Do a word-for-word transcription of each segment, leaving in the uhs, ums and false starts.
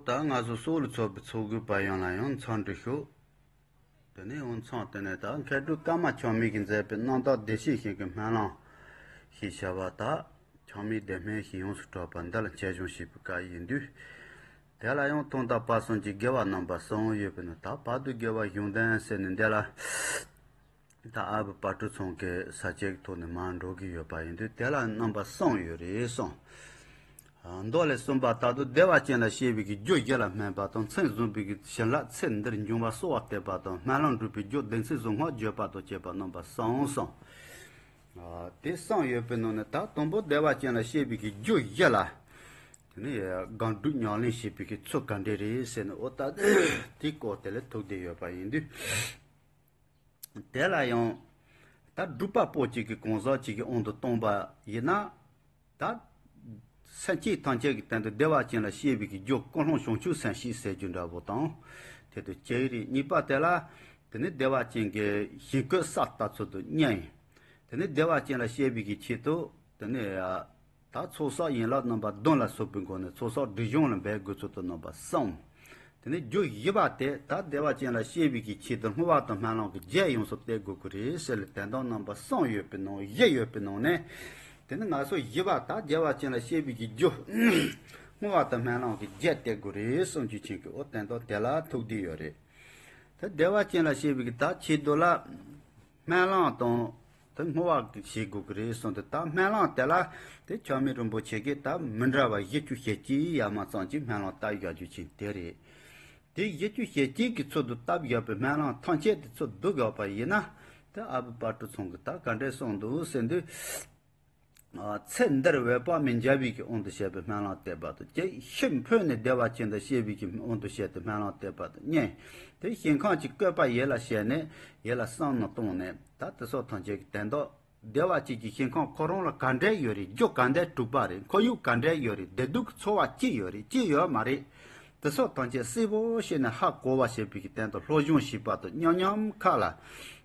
ད་ང་ཚོ་སྲོག་ལ་ཚོགས་པའི་ཚོགས་དགོས་པ་ཡོངས་ལ་ཡང་འཚམས་འདྲི་ཞུ། དེ་ནས་འོང་ཚང་དེ་ནས་ད་མཁས་གྲུབ་ཀརྨ་ཆགས་མེད་ཀྱིས་མཛད་པའི་རྣམ་དག་བདེ་གཤེགས་ཞིང་གི་སྨོན་ལམ་ཞེས་བྱ་བ་དག་ཆགས་མེད་བདེ་སྨོན་ཞེས་ཡོངས་སུ་གྲགས་པ་འདི་ལ་མཆོད་བརྗོད་ཞུས་པའི་སྐབས་ཡིན་དུས། དེ་ལ་ཡང་ཐོག་མཐའ་བར་གསུམ་གྱི་དགེ་བ་རྣམ་པ་གསུམ་ཡོད་པས་ན། ད་བར་དུ་དགེ་བ་གཞུང་དོན་ཟེར་ནས་འདི་ལ། ད་ཨ་བུ་དཔལ་སྤྲུལ་ཚང་གི་ས་བཅད་ཀྱི་ཐོག་ནས་མར་འགྲོ་གི་ཡོད་པ་ཡིན་དུས། དེ་ལ་རྣམ་པ་གསུམ་ཡོད་རེད་གསུངས། མདོ་ལས་གསུངས་པ་ལྟར་དུ་བདེ་བ་ཅན་ལ་སྐྱེ་བའི་གི་རྒྱུ་བཞི་ལ་སྨོན་པ་དང་། མཚན་བཟུང་བའི་གི་བྱིན་རླབས་ཚེ་འདིར་འབྱུང་བར་གསོལ་བ་འདེབས་པ་དང་། སྨོན་ལམ་འགྲུབ་པའི་རྒྱུ་བདེན་ཚིག་གཟུངས་སྔགས་བརྗོད་པ་དང་བཅས་པ་རྣམ་པ་གསུམ་གསུངས། དེ་གསུམ་ཡོད་པའི་ནང་ནས་ད་དང་པོ་བདེ་བ་ཅན་ལ་སྐྱེ་བའི་གི་རྒྱུ་བཞི་ལ། དེ་ནས་སྒོམ་སྒྲུབ་ཉམས་ལེན་བྱེད་པའི་གི་ཚུལ་ག་འདྲས་རེད་ཟེར་ནས། འོ་ད་དེའི་སྐོར་དེ་ལ་ཐུག་བསྡད་ཡོད་པ་ཡིན་དུས། དེ་ལ་ཡང་ད་སྒྲུབ་པ་པོ་གཅིག་གིས་གང་ཟག་གཅིག་གི་དབང་དུ་བཏང་པ་ཡིན་ན། ད་སེམས་ཅན་ཐམས་ཅད་ཀྱི་དོན་དུ་བདེ་བ་ཅན་ལ་སྐྱེ་བའི་གི་རྒྱུ་ཀུན་སློང་བྱང་ཆུབ་སེམས་བསྐྱེད་ཟེར་རྒྱུ་འདྲ་པོ་དང་དེ་དང་གཅིག་རེད། གཉིས་པ་དེ་ལ་དེ་ནི་བདེ་བ་ཅན་གྱི་ཞིང་བཀོད་ས་ལྟ་ཚུལ་དུ་གཉིས། དེ་ནི་བདེ་བ་ཅན་ལ་སྐྱེ་བའི་གི་ཆེད་དུ་དེ་ནི། ད་ཚོགས་བསགས་ཡན་ལག་རྣམ་པ་བདུན་ལ་སོགས་པའི་སྒོ་ནས་ཚོགས་བསགས་སྒྲིབ་སྦྱོང་ལ་འབད་དགོས་ཚུལ་དུ་རྣམ་པ་གསུམ། དེ་ནས་རྒྱུ་བཞི་པ་དེ་ད་བདེ་བ་ཅན་ལ་སྐྱེ་བའི་གི་ཆེད་དུ་བསྔོ་བ་དང་སྨོན་ལམ་གྱི་རྒྱས་ཡོངས་སུ་གཏད་དགོས་ཀྱི་རེད་ཟེར་ལ། དོན་དག་རྣམ་པ་གསུམ་ཡོད་པའི་ནང་བཞི་ཡོད་པའི་ནང་ནས། དེ་ནི་ང་ཚོ་བཞི་པ་ད་བདེ་བ་ཅན་ལ་སྐྱེ་བའི་གི་རྒྱུ་བསྔོ་བ་དང་སྨོན་ལམ་གྱི་རྒྱས་གཏད་དགོས་རེད་གསུངས་རྒྱུ་ཆེན་གྱི། འོ་དོན་དག་དེ་ལ་ཐུག་བསྡད་ཡོད་རེད། ད་བདེ་བ་ཅན་ལ་སྐྱེ་བའི་གི་ད་ཆེད་དུ་ལ། སྨོན་ལམ་དང་དེ་བསྔོ་བ་བྱེད་དགོས་ཀྱི་རེད་གསུངས་ཏེ། ད་སྨོན་ལམ་དེ་ལ་དེ་ཆགས་མེད་རིན་པོ་ཆེ་གིས་ད་མི་འདྲ་བ་བཞི་བཅུ་ཞེ་གཅིག་ཡར་མར་ཙམ་གྱི་སྨོན་ལམ་བཏབ་བཞག་རྒྱུ་ཆེན་དེ་རེད། དེ་བཞི་བཅུ་ཞེ་གཅིག་གི་ཚུལ་དུ་བཏབ་བཞག་པའི་སྨོན་ལམ་ཐམས་ཅད་དེ་ཚུར་བསྡུ་དགོས་པ་ཡིན་ན། དེ་ཨ་བུ་དཔལ་སྤྲུལ་ཚང་གིས་ད་ག་འདྲས་གསུངས་འདུག་ཟེར་དུས། ཚེ་འདིར་འོད་དཔག་མེད་མཇལ་བའི་གི་དབང་དུ་བྱས་པའི་སྨོན་ལམ་བཏབ་པ་དང་། ཀྱེ་ཤི་འཕོས་ནས་བདེ་བ་ཅན་དུ་སྐྱེ་བའི་གི་དབང་དུ་བྱས་ཏེ་སྨོན་ལམ་བཏབ་པ་དང་གཉིས། དེ་ཞིང་ཁམས་ཀྱི་བཀོད་པ་ཡིད་ལ་བྱས་ནས་ཡིད་ལ་བསམ་མནོ་བཏང་ནས། ད་དེ་སོགས་ཐམས་ཅད་ཀྱི་དོན་དག་བདེ་བ་ཅན་གྱི་ཞིང་ཁམས་ཁོ་རང་ལ་ག་འདྲས་ཡོད་རེད། རྒྱུ་ག་འདྲས་གྲུབ་པ་རེད། ཁོར་ཡུག་ག་འདྲས་ཡོད་རེད། བདེ་སྡུག་གི་ཚོར་བ་ཅི་ཡོད་རེད། ཅི་ཡོད་མ་རེད། དེ་སོགས་ཐམས་ཅད་གསལ་པོ་ཤེས་ནས་ཧ་གོ་བ་བྱེད་པའི་གི་དོན་དུ་སློབ་སྦྱོང་བྱེད་པ་དང་། མཉམ་མཉམ་ཁ་ལ་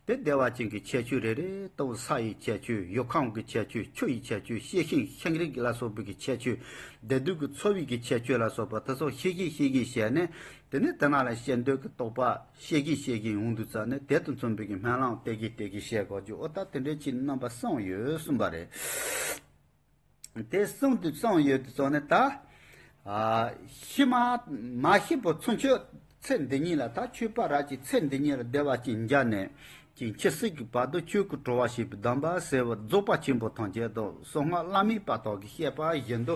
དེ་བདེ་བ་ཅན་གྱི་ཁྱད་ཆོས་རེ་རེ་ལྟ་བུ། ས་ཡི་ཁྱད་ཆོས། ཡུལ་ཁམས་ཀྱི་ཁྱད་ཆོས། ཆུ་ཡི་ཁྱད་ཆོས། ཤེས་ཤིང་ཤིང་རིགས་ལ་སོགས་པའི་གི་ཁྱད་ཆོས། བདེ་སྡུག་གི་ཚོར་བའི་གི་ཁྱད་ཆོས་ལ་སོགས་པ་དེ་སོགས་ཤེས་ཀྱིན་ཤེས་ཀྱིན་བྱས་ནས། དེ་ནས་དེ་ནང་ལ་བཤད་འདོད་ཀྱི་རྟོག་པ་ཤེས་ཀྱིན་ཤེས་ཀྱིན་ཡོང་དུས་ཙམ་ནས། དེ་དང་མཚུངས་པའི་གི་སྨོན་ལམ་བཏབ་ཀྱིན་བཏབ་ཀྱིན་བྱེད་དགོས་རྒྱུ། འོ་ད་དེ་འདྲའི་ཆེད་རྣམ་པ་གསུམ་ཡོད་གསུངས་པ་རེད། དེ་གསུངས་དུས་གསུངས་ཡོད་དུས་ཙམ་ནས་ད། ཨ། ཤི་མ་མ་ཤི་བར་ཚུན་ཆོད་ཚེ་འདི་ཉིད་ལ། ད་ཆོས་པ་ར་གཅིག་ཚེ་འདི་ཉིད་ལ་བདེ་བ་ཅན་མཇལ་ནས་ཀྱང་། འཆི་སྲིད་ཀྱི་བར་དུ་ཆོས་ཀྱི་གྲོགས་པ་བྱེད་པའི་སྡོམ་པ་ཟེར་བ་རྫོགས་པ་ཆེན་པོ་ཐམས་ཅད་དང་གསང་སྔགས་བླ་མེད་པ་དག་གིས་བཤད་པ་བཞིན་དུ་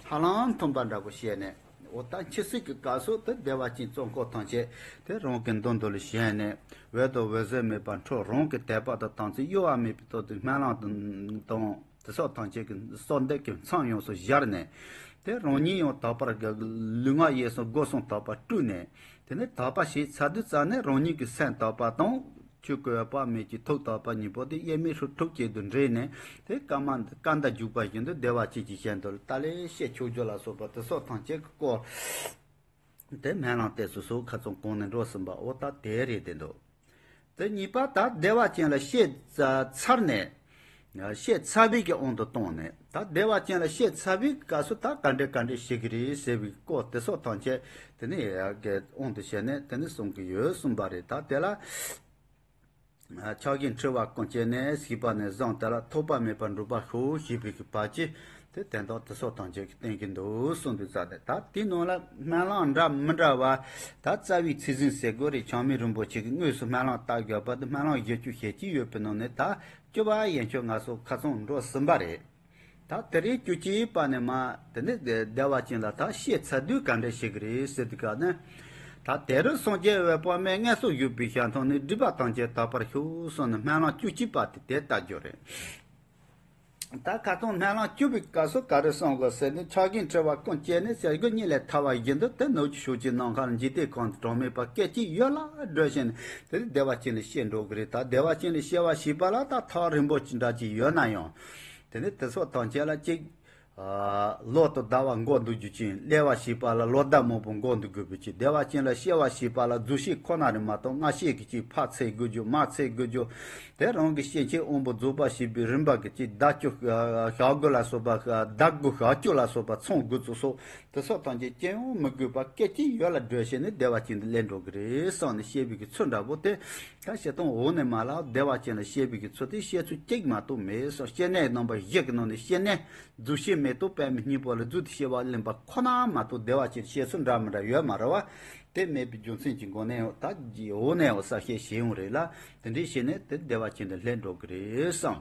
ཧ་ལམ་མཐུན་པ་འདྲ་པོ་བྱས་ནས། འོ་ད་འཆི་སྲིད་ཀྱི་སྐབས་སུ་དེ་བདེ་བ་ཅན་གཙོ་འཁོར་ཐམས་ཅད་དེ་རང་གི་མདུན་དུ་ལ་བཞེངས་ནས། འོད་དང་འོད་ཟེར་མེད་པར་འཕྲོ། རང་གི་དད་པ་དང་དམ་ཚིག་གཡོ་བ་མེད་པའི་ཐོག་ཏུ་སྨོན་ལམ་དང་། དེ་སོགས་ཐམས་ཅད་ཀྱི་གསོལ་འདེབས་ཀྱི་མཚམས་ཡོངས་སུ་སྦྱར་ནས། དེ་རང་ཉིད་ཡང་དག་པར་ལུས་ངག་ཡིད་གསུམ་སྒོ་གསུམ་དག་པར་བཀྲུས་ནས། དེ་ནས་དག་པ་བྱས་ཚར་དུས་ཙམ་ནས་རང་ཉིད་ཀྱི་སེམས་དག་པ་དང་། ཆོས་སྐུ་འོད་དཔག་མེད་ཀྱི་ཐུགས་དག་པ་གཉིས་པོ་དེ་དབྱེར་མེད་ཧྲུལ་ཕྲུག་གཅིག་ཏུ་འདྲེས་ནས། དེ་ཀ་མ་ཀ་འདའ་རྒྱུག་པ་བཞིན་དུ་བདེ་བ་ཅན་གྱི་ཞིང་དུ་ལྟ་ལས་ཤེས་ཆོག་རྒྱུ་ལ་སོགས་པ་དེ་སོགས་ཐམས་ཅད་ཀྱི་སྐོར། དེ་སྨོན་ལམ་དེ་སོ་སོ་ཁ་ཚང་གོང་ནས་འགྲོ་ཟིན་པ། འོ་ད་དེ་རེད་དེ་འདུག་དེ་གཉིས་པ་ད་བདེ་བ་ཅན་ལ་སྐྱེས་ཚར་ནས། སྐྱེས་ཚར་བའི་གི་དབང་དུ་བཏང་ནས། ད་བདེ་བ་ཅན་ལ་སྐྱེས་ཚར་བའི་སྐབས་སུ་ད་ག་འདྲས་ག་འདྲས་བྱེད་ཀྱི་རེད་ཟེར་བའི་སྐོར་དེ་སོགས་ཐམས་ཅད་དེ་ནས་ཡ་གི་དབང་དུ་བྱས་ནས་དེ་ནས་གསུང་གི་ཡོད་གསུངས་པ་རེད། ད་དེ་ལ། ཕྱག་གི་འཁྲི་བ་ཀུན་བཅད་ནས། ཞིག་པ་ནས་བཟུང་དེ་ལ་ཐོགས་པ་མེད་པར་འགྲུབ་པར་ཤོག་ཞེས་པའི་གི་བར་གྱི་དེ་དོན་དག་དེ་སོགས་ཐམས་ཅད་ཀྱི་བསྟན་གྱི་འདུག་གསུངས་དུས་ཙམ་ནས། ད་དེའི་ནང་ལ་སྨོན་ལམ་འདྲ་མི་འདྲ་བ་ད་རྩ་བའི་ཚིག་ཟིན་ཟེར་དགོས་རེད། ཆགས་མེད་རིན་པོ་ཆེ་གིས་དངོས་སུ་སྨོན་ལམ་བཏབ་ཡོད་པ་དེ་སྨོན་ལམ་བཞི་བཅུ་ཞེ་གཅིག་ཡོད་པའི་ནང་ནས་ད་བཅུ་པ་ཡན་ཆོད་ང་ཚོ་ཁ་ཚང་འགྲོ་ཟིན་པ་རེད། ད་དེ་རིང་བཅུ་གཅིག་པ་ནས་མར་དེ་ནས་བདེ་བ་ཅན་ལ་ད་སྐྱེས་ཚར་དུས་ག་འདྲ་ཞིག་རེད་ཟེར་དུས་སྐབས་ནས། ད་དེ་རུ་སངས་རྒྱས་འོད་དཔག་མེད་མངོན་སུམ་བཞུགས་པའི་ཞལ་མཐོང་ནས། སྒྲིབ་པ་ཐམས་ཅད་དག་པར་ཤོག་གསུངས་ནས་སྨོན་ལམ་བཅུ་གཅིག་པ་དེ་དེ་ལྟ་རྒྱུ་རེད། ད་ཁ་སང་སྨོན་ལམ་བཅུ་པའི་སྐབས་སུ་ག་རེ་གསུངས་དགོས་ཟེར་ན། ཕྱག་གི་འཁྲི་བ་ཀུན་བཅད་ནས་ཟེར་དགོས། གཉིད་ལས་ཐར་བ་བཞིན་དུ་དེ་ནུབ་ཀྱི་ཕྱོགས་ཀྱི་ནམ་མཁའ་ལ་འཇིག་རྟེན་ཁམས་དུ་གྲངས་མེད་པ་སྐད་ཅིག་ཡོད་ལ་སྒྲོལ་ཞིང་། དེ་ནས་བདེ་བ་ཅན་ལ་སྐྱེ་འགྲོ་གི་རེད། ད་བདེ་བ་ཅན་ལ་སྐྱེ་བ་ཞེས་པ་ལ་ད་ཐག་རིང་པོ་ཅིག་འདྲ་ཅིག་ཡོད་ན་ཡང་། དེ་ནས་དེ་སོགས་ཐམས་ཅད་ལ་གཅིག་ལོ་དང་ཟླ་བ་འགོར་འདུག་རྒྱུ་ཅན། སླེབས་པ་ཞེས་པ་ལ་ལོ་ཟླ་མང་པོ་འགོར་འདུག་དགོས་པའི་ཕྱིར། བདེ་བ་ཅན་ལ་སྐྱེ་བ་ཞེས་པ་ལ་རྫུ་ཤེས་ཁོ་ན་རེད་མ་གཏོགས་སྔ་ཤེས་ཀྱི་ཅིག་ཕར་འཚོལ་དགོས་རྒྱུ། མར་འཚོལ་དགོས་རྒྱུ། དེ་རང་གི་སྐྱེ་མཆེད་དབང་པོ་རྫོགས་པ་ཞེས་པའི་རིམ་པ་གི་ཅིག་བརྡ་བཅུ་ཞག་དགུ་ལ་སོགས་པ། ཟླ་དགུ་ཞག་བཅུ་ལ་སོགས་པ་ཚང་དགོས་ཚུལ་སོགས། དེ་སོགས་ཐམས་ཅད་ཅི་ཡང་མི་དགོས་པར་སྐད་ཅིག་ཡུད་ལ་སྒྲོལ་བྱས་ནས་བདེ་བ་ཅན་དུ་སླེབས་འགྲོ་གི་རེད་བསམ་ནས་བཤད་པའི་གི་ཚུལ་འདྲ་པོ་དེ། ད་བཤད་སྟངས་འོག་ནས་མར་ལ་བདེ་བ་ཅན་ལ་སྐྱེ་བའི་གི་ཚུལ་དེ་བཤད་ཚུལ་གཅིག་མ་གཏོགས་མེད་སོགས། སྐྱེ་གནས་རྣམ་པ་བཞི་གི་ནང་ནས་སྐྱེ་གནས་རྫུ་ཤེས་མེ་ཏོག་པདྨའི་སྙིང་པོ་ལ་རྫུ་དེ་སྐྱེ་བ་ལེན་པ་ཁོ་ན་མ་གཏོགས་བདེ་བ་ཅན་བཤད་ཚུལ་འདྲ་མི་འདྲ་ཡོད་མ་རེད་བ། དེ་མེད་པའི་རྒྱུ་མཚན་གྱི་སྒོ་ནས་ད་འོག་ནས་འོག་ས་བཤད་བྱེད་ཡོང་རེད་ལ། དེ་འདྲའི་བྱས་ནས་དེ་བདེ་བ་ཅན་དུ་སླེབས་འགྲོ་གི་རེད་བསམ།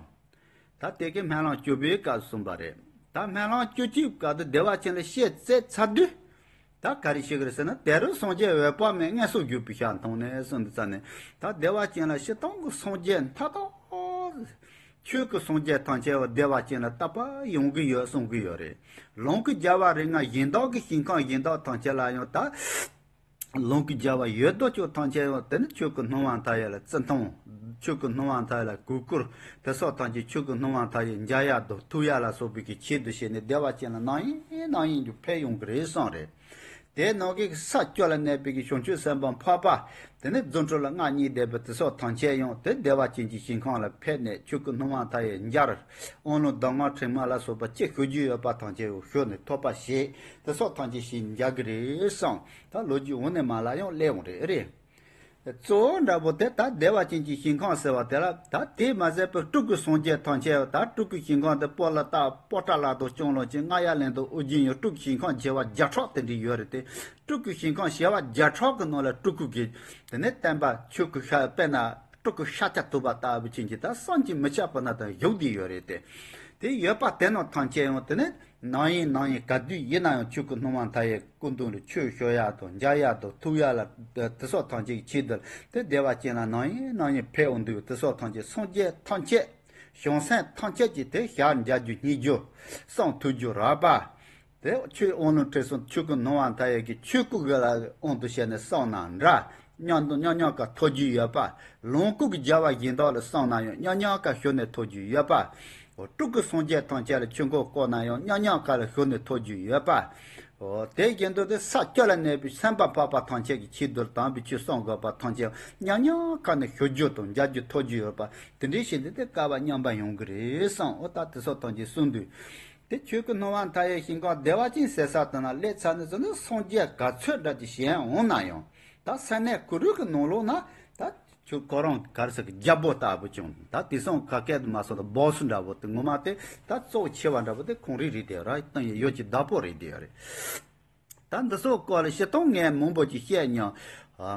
ད་དེ་གའི་སྨོན་ལམ་བཅུ་པའི་སྐབས་སུ་གསུངས་པ་རེད། ད་སྨོན་ལམ་བཅུ་གཅིག་སྐབས་དུ་བདེ་བ་ཅན་ལ་བཤད་ཚར་དུས། ད་ག་རེ་ཞིག་རེད་ཟེར་ན། དེ་རུ་སངས་རྒྱས་འོད་དཔག་མེད་མངོན་སུམ་བཞུགས་པའི་ཞལ་མཐོང་ནས་གསུངས་འདུག་ཙ་ནས། ད་བདེ་བ་ཅན་ལ་སྤྱིར་བཏང་གི་སངས་རྒྱས་མཐའ་དག་ཆོས་ཀྱི་སངས་རྒྱས་ཐམས་ཅད་བདེ་བ་ཅན་ལ་བལྟ་བར་ཡོང་གི་ཡོད་གསུང་གི་ཡོད་རེད། ལོངས་སྐུ་རྒྱལ་བ་རིགས་ལྔ་གཞན་དག་གི་ཞིང་ཁམས་གཞན་དག་ཐམས་ཅད་ལ་ཡང་ད། ལོངས་སྐུ་རྒྱལ་བ་ཡོད་དོ་ཅོག་ཐམས་ཅད་ཡང་དེ་ནི་ཆོས་སྐུ་སྣང་བ་མཐའ་ཡས་ལ་བརྩི་མཐོང་། ཆོས་སྐུ་སྣང་བ་མཐའ་ཡས་ལ་གུས་བཀུར། དེ་སོགས་ཐམས་ཅད་ཆོས་སྐུ་སྣང་བ་མཐའ་ཡས་མཇལ་ཡག་དང་ཐུགས་ཡག་ལ་སོགས་པའི་གི་ཆེད་དུ་བྱས་ནས་བདེ་བ་ཅན་ལ་སྣང་ཡིན་སྣང་ཡིན་གྱི་ཕེབས་ཡོང་གི་རེད་བསམ་རེད། དེ་ནང་གི་ས་བཅུ་ལ་གནས་པའི་གི་བྱང་ཆུབ་སེམས་དཔའ་འཕགས་པ། དེ་ནས་རྫུ་འཕྲུལ་ལ་མངའ་བརྙེས་བསྡད་པའི་དེ་སོགས་ཐམས་ཅད་ཡང་དེ་བདེ་བ་ཅན་གྱི་ཞིང་ཁམས་ལ་ཕེབས་ནས་ཆོས་སྐུ་སྣང་བ་མཐའ་ཡས་མཇལ། དབང་ལུང་གདམས་ངག་ཕྲེང་བ་ལ་སོགས་པ་ཅི་ཞུ་རྒྱུ་ཡོད་པ་ཐམས་ཅད་ཞུས་ནས་ཐོབ་པ་བྱས། དེ་སོགས་ཐམས་ཅད་ཞིག་མཇལ་གི་རེད་བསམ། ད་ལོ་རྒྱུས་འོག་ནས་མར་ལ་ཡང་སླེབས་འོང་རེད་རེད། གཙོ་བོ་འདྲ་པོ་དེ་ད་བདེ་བ་ཅན་གྱི་ཞིང་ཁམས་ཟེར་བ་དེ་ལ། ད་དེ་མ་ཟད་པའི་སྤྲུལ་སྐུ་སངས་རྒྱས་ཐམས་ཅད་ད་སྤྲུལ་སྐུ་ཞིང་ཁམས་དེ་པོ་ལ་ཏ་པོ་ཏ་ལ་དང་ལྕང་ལོ་ཅན་རྔ་ཡབ་གླིང་དང་ཨོ་རྒྱན་ཡང་སྤྲུལ་སྐུ་ཞིང་ཁམས་བྱེ་བ་བརྒྱ་ཕྲག་དེ་འདྲ་ཡོད་རེད་དེ། སྤྲུལ་སྐུ་ཞིང་ཁམས་བྱེ་བ་བརྒྱ་ཕྲག་གི་ནང་ལ་སྤྲུལ་སྐུ་གི། དེ་ནས་བསྟན་པ་ཆོས་སྐུ་ཤ་དཔེར་ན་སྤྲུལ་སྐུ་ཤཱཀྱ་ཐུབ་པ་ལྟ་བུ་ཅན་གྱི་ད་བསམ་གྱིས་མི་ཁྱབ་པ་ན་ད་བཞུགས་བསྡད་ཡོད་རེད་དེ། དེ་ཡོད་པ་དེ་རྣམས་ཐམས་ཅད་ཡང་དེ་ནས་ནམ་ཡིན་ནམ་ཡིན་ག་དུས་ཡིན་ན་ཡང་ཆོས་སྐུ་སྣང་བ་མཐའ་ཡས་སྐུ་མདུན་ལ་ཆོས་ཞུ་ཡག་དང་མཇལ་ཡག་དང་ཐུགས་ཡག་ལ་དེ་སོགས་ཐམས་ཅད་ཀྱི་ཆེད་དུ་དེ་བདེ་བ་ཅན་ལ་ནམ་ཡིན་ནམ་ཡིན་ཕེབས་འོང་དུས། དེ་སོགས་ཐམས་ཅད་སངས་རྒྱས་ཐམས་ཅད་བྱང་སེམས་ཐམས་ཅད་ཀྱིས་དེ་ཞལ་མཇལ་རྒྱུ་རྙེད་རྒྱུ་བསམ་ཐུབ་རྒྱུ་རག་པ། དེ་ཆོས་དབང་ལུང་ཁྲིད་གསུམ་ཆོས་སྐུ་སྣང་བ་མཐའ་ཡས་ཀྱི་ཆོས་སྐུ་གི་ལ་དབང་དུ་བྱས་ནས་གསུངས་ན་འདྲ། མཉམ་དུ་མཉམ་མཉམ་ཀ་ཐོབ་རྒྱུ་ཡོད་པ། ལོངས་སྐུ་གི་རྒྱལ་བ་གཞན་དག་ལ་གསུངས་ན་ཡང་མཉམ་མཉམ་ཀ་ཞུས་ནས་ཐོབ་རྒྱུ་ཡོད་པ། འོ་སྤྲུལ་སྐུ་སངས་རྒྱས་ཐམས་ཅད་ལ་ཆོས་འཁོར་བསྐོར་ན་ཡང་མཉམ་མཉམ་ཀ་ལ་ཞུས་ནས་ཐོབ་རྒྱུ་ཡོད་པ། འོ་དེ་བཞིན་དུ་དེ་ས་བཅུ་ལ་གནས་པའི་སེམས་དཔའ་འཕགས་པ་ཐམས་ཅད་ཀྱི་ཆེད་དུ་དམ་པའི་ཆོས་གསུང་དགོས་པ་ཐམས་ཅད་མཉམ་མཉམ་ཀ་ནས་ཞུ་རྒྱུ་དང་མཇལ་རྒྱུ་ཐོབ་རྒྱུ་ཡོད་པ། དེ་འདྲའི་ཞིག་འདི་དེ་སྐལ་བ་མཉམ་པ་ཡོང་གི་རེད་བསམ། འོ་ད་དེ་སོགས་ཐམས་ཅད་གསུངས་དུས། དེ་ཆོས་སྐུ་སྣང་བ་མཐའ་ཡས་ཞིང་ཁམས་བདེ་བ་ཅན་ཟེར་ས་དེ་ན་སླེབས་ཚར་ནས་ཟེར་ན་སངས་རྒྱས་ག་ཚོད་འདྲ་ཅིག་ཞིག་འོང་ན་ཡང་། ད་ས་གནས་གུ་རུ་གི་ནང་ལོགས་ན་ད་ཁྱོད་ཁོ་རང་ག་རེ་ཟེར་གི་རྒྱལ་པོ་ལྟ་བུ་བྱུང་། ད་དེང་སང་ཁ་སྐད་དུ་མ་སོང་ད་སྦོ་སི་འདྲ་བོ་དེ་ངོ་མ་དེ་ད་གཙོ་བོ་ཆེ་བ་འདྲ་བོ་དེ་ཁོང་རང་རེད་དེ་ར། ཏང་ཡོད་ཀྱི་བདག་པོ་རེད་དེ་རེད། ད་འདི་ཚོ་སྐོར་ལ་སྤྱིར་བཏང་ངས་མང་པོ་ཅིག་བཤད་མྱོང་།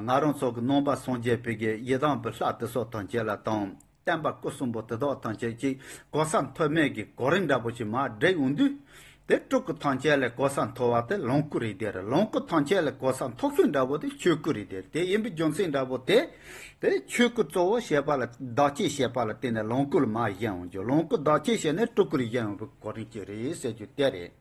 ང་རང་ཚོ་གི་ནང་པ་སངས་རྒྱས་པའི་གི་ཡི་དམ་པའི་ལྷ་དེ་ཚོ་ཐམས་ཅད་ལ་དང་། བསྟན་པ་སྐུ་གསུམ་པོ་དེ་དག་ཐམས་ཅད་ཀྱི་གོ་ས་མཐོ་དམན་གྱི་གོ་རིམ་འདྲ་པོ་ཞིག་མར་བསྒྲིགས་ཡོང་དུས། དེ་སྤྲུལ་སྐུ་ཐམས་ཅད་ལས་གོ་ས་མཐོ་བ་དེ་ལོངས་སྐུ་རེད་དེ་རེད། ལོངས་སྐུ་ཐམས་ཅད་ལས་གོ་ས་མཐོ་ཤོས་འདྲ་པོ་དེ་ཆོས་སྐུ་རེད་དེ། དེ་ཡིན་པའི་རྒྱུ་མཚན་འདྲ་པོ་དེ། དེ་ཆོས་སྐུ་གཙོ་བོ་བྱས་པ་ལ་བདག་གཅེས་བྱས་པ་ལ་བརྟེན་ནས་ལོངས་སྐུ་ལ་མར་བཞེངས་ཡོང་རྒྱུ། ལོངས་སྐུ་བདག་གཅེས་བྱས་ནས་སྤྲུལ་སྐུ་ལ་བཞེངས་ཡོང་བའི་གོ་རིམ་ཅིག་རེད་ཟེར་རྒྱུ་དེ་རེད།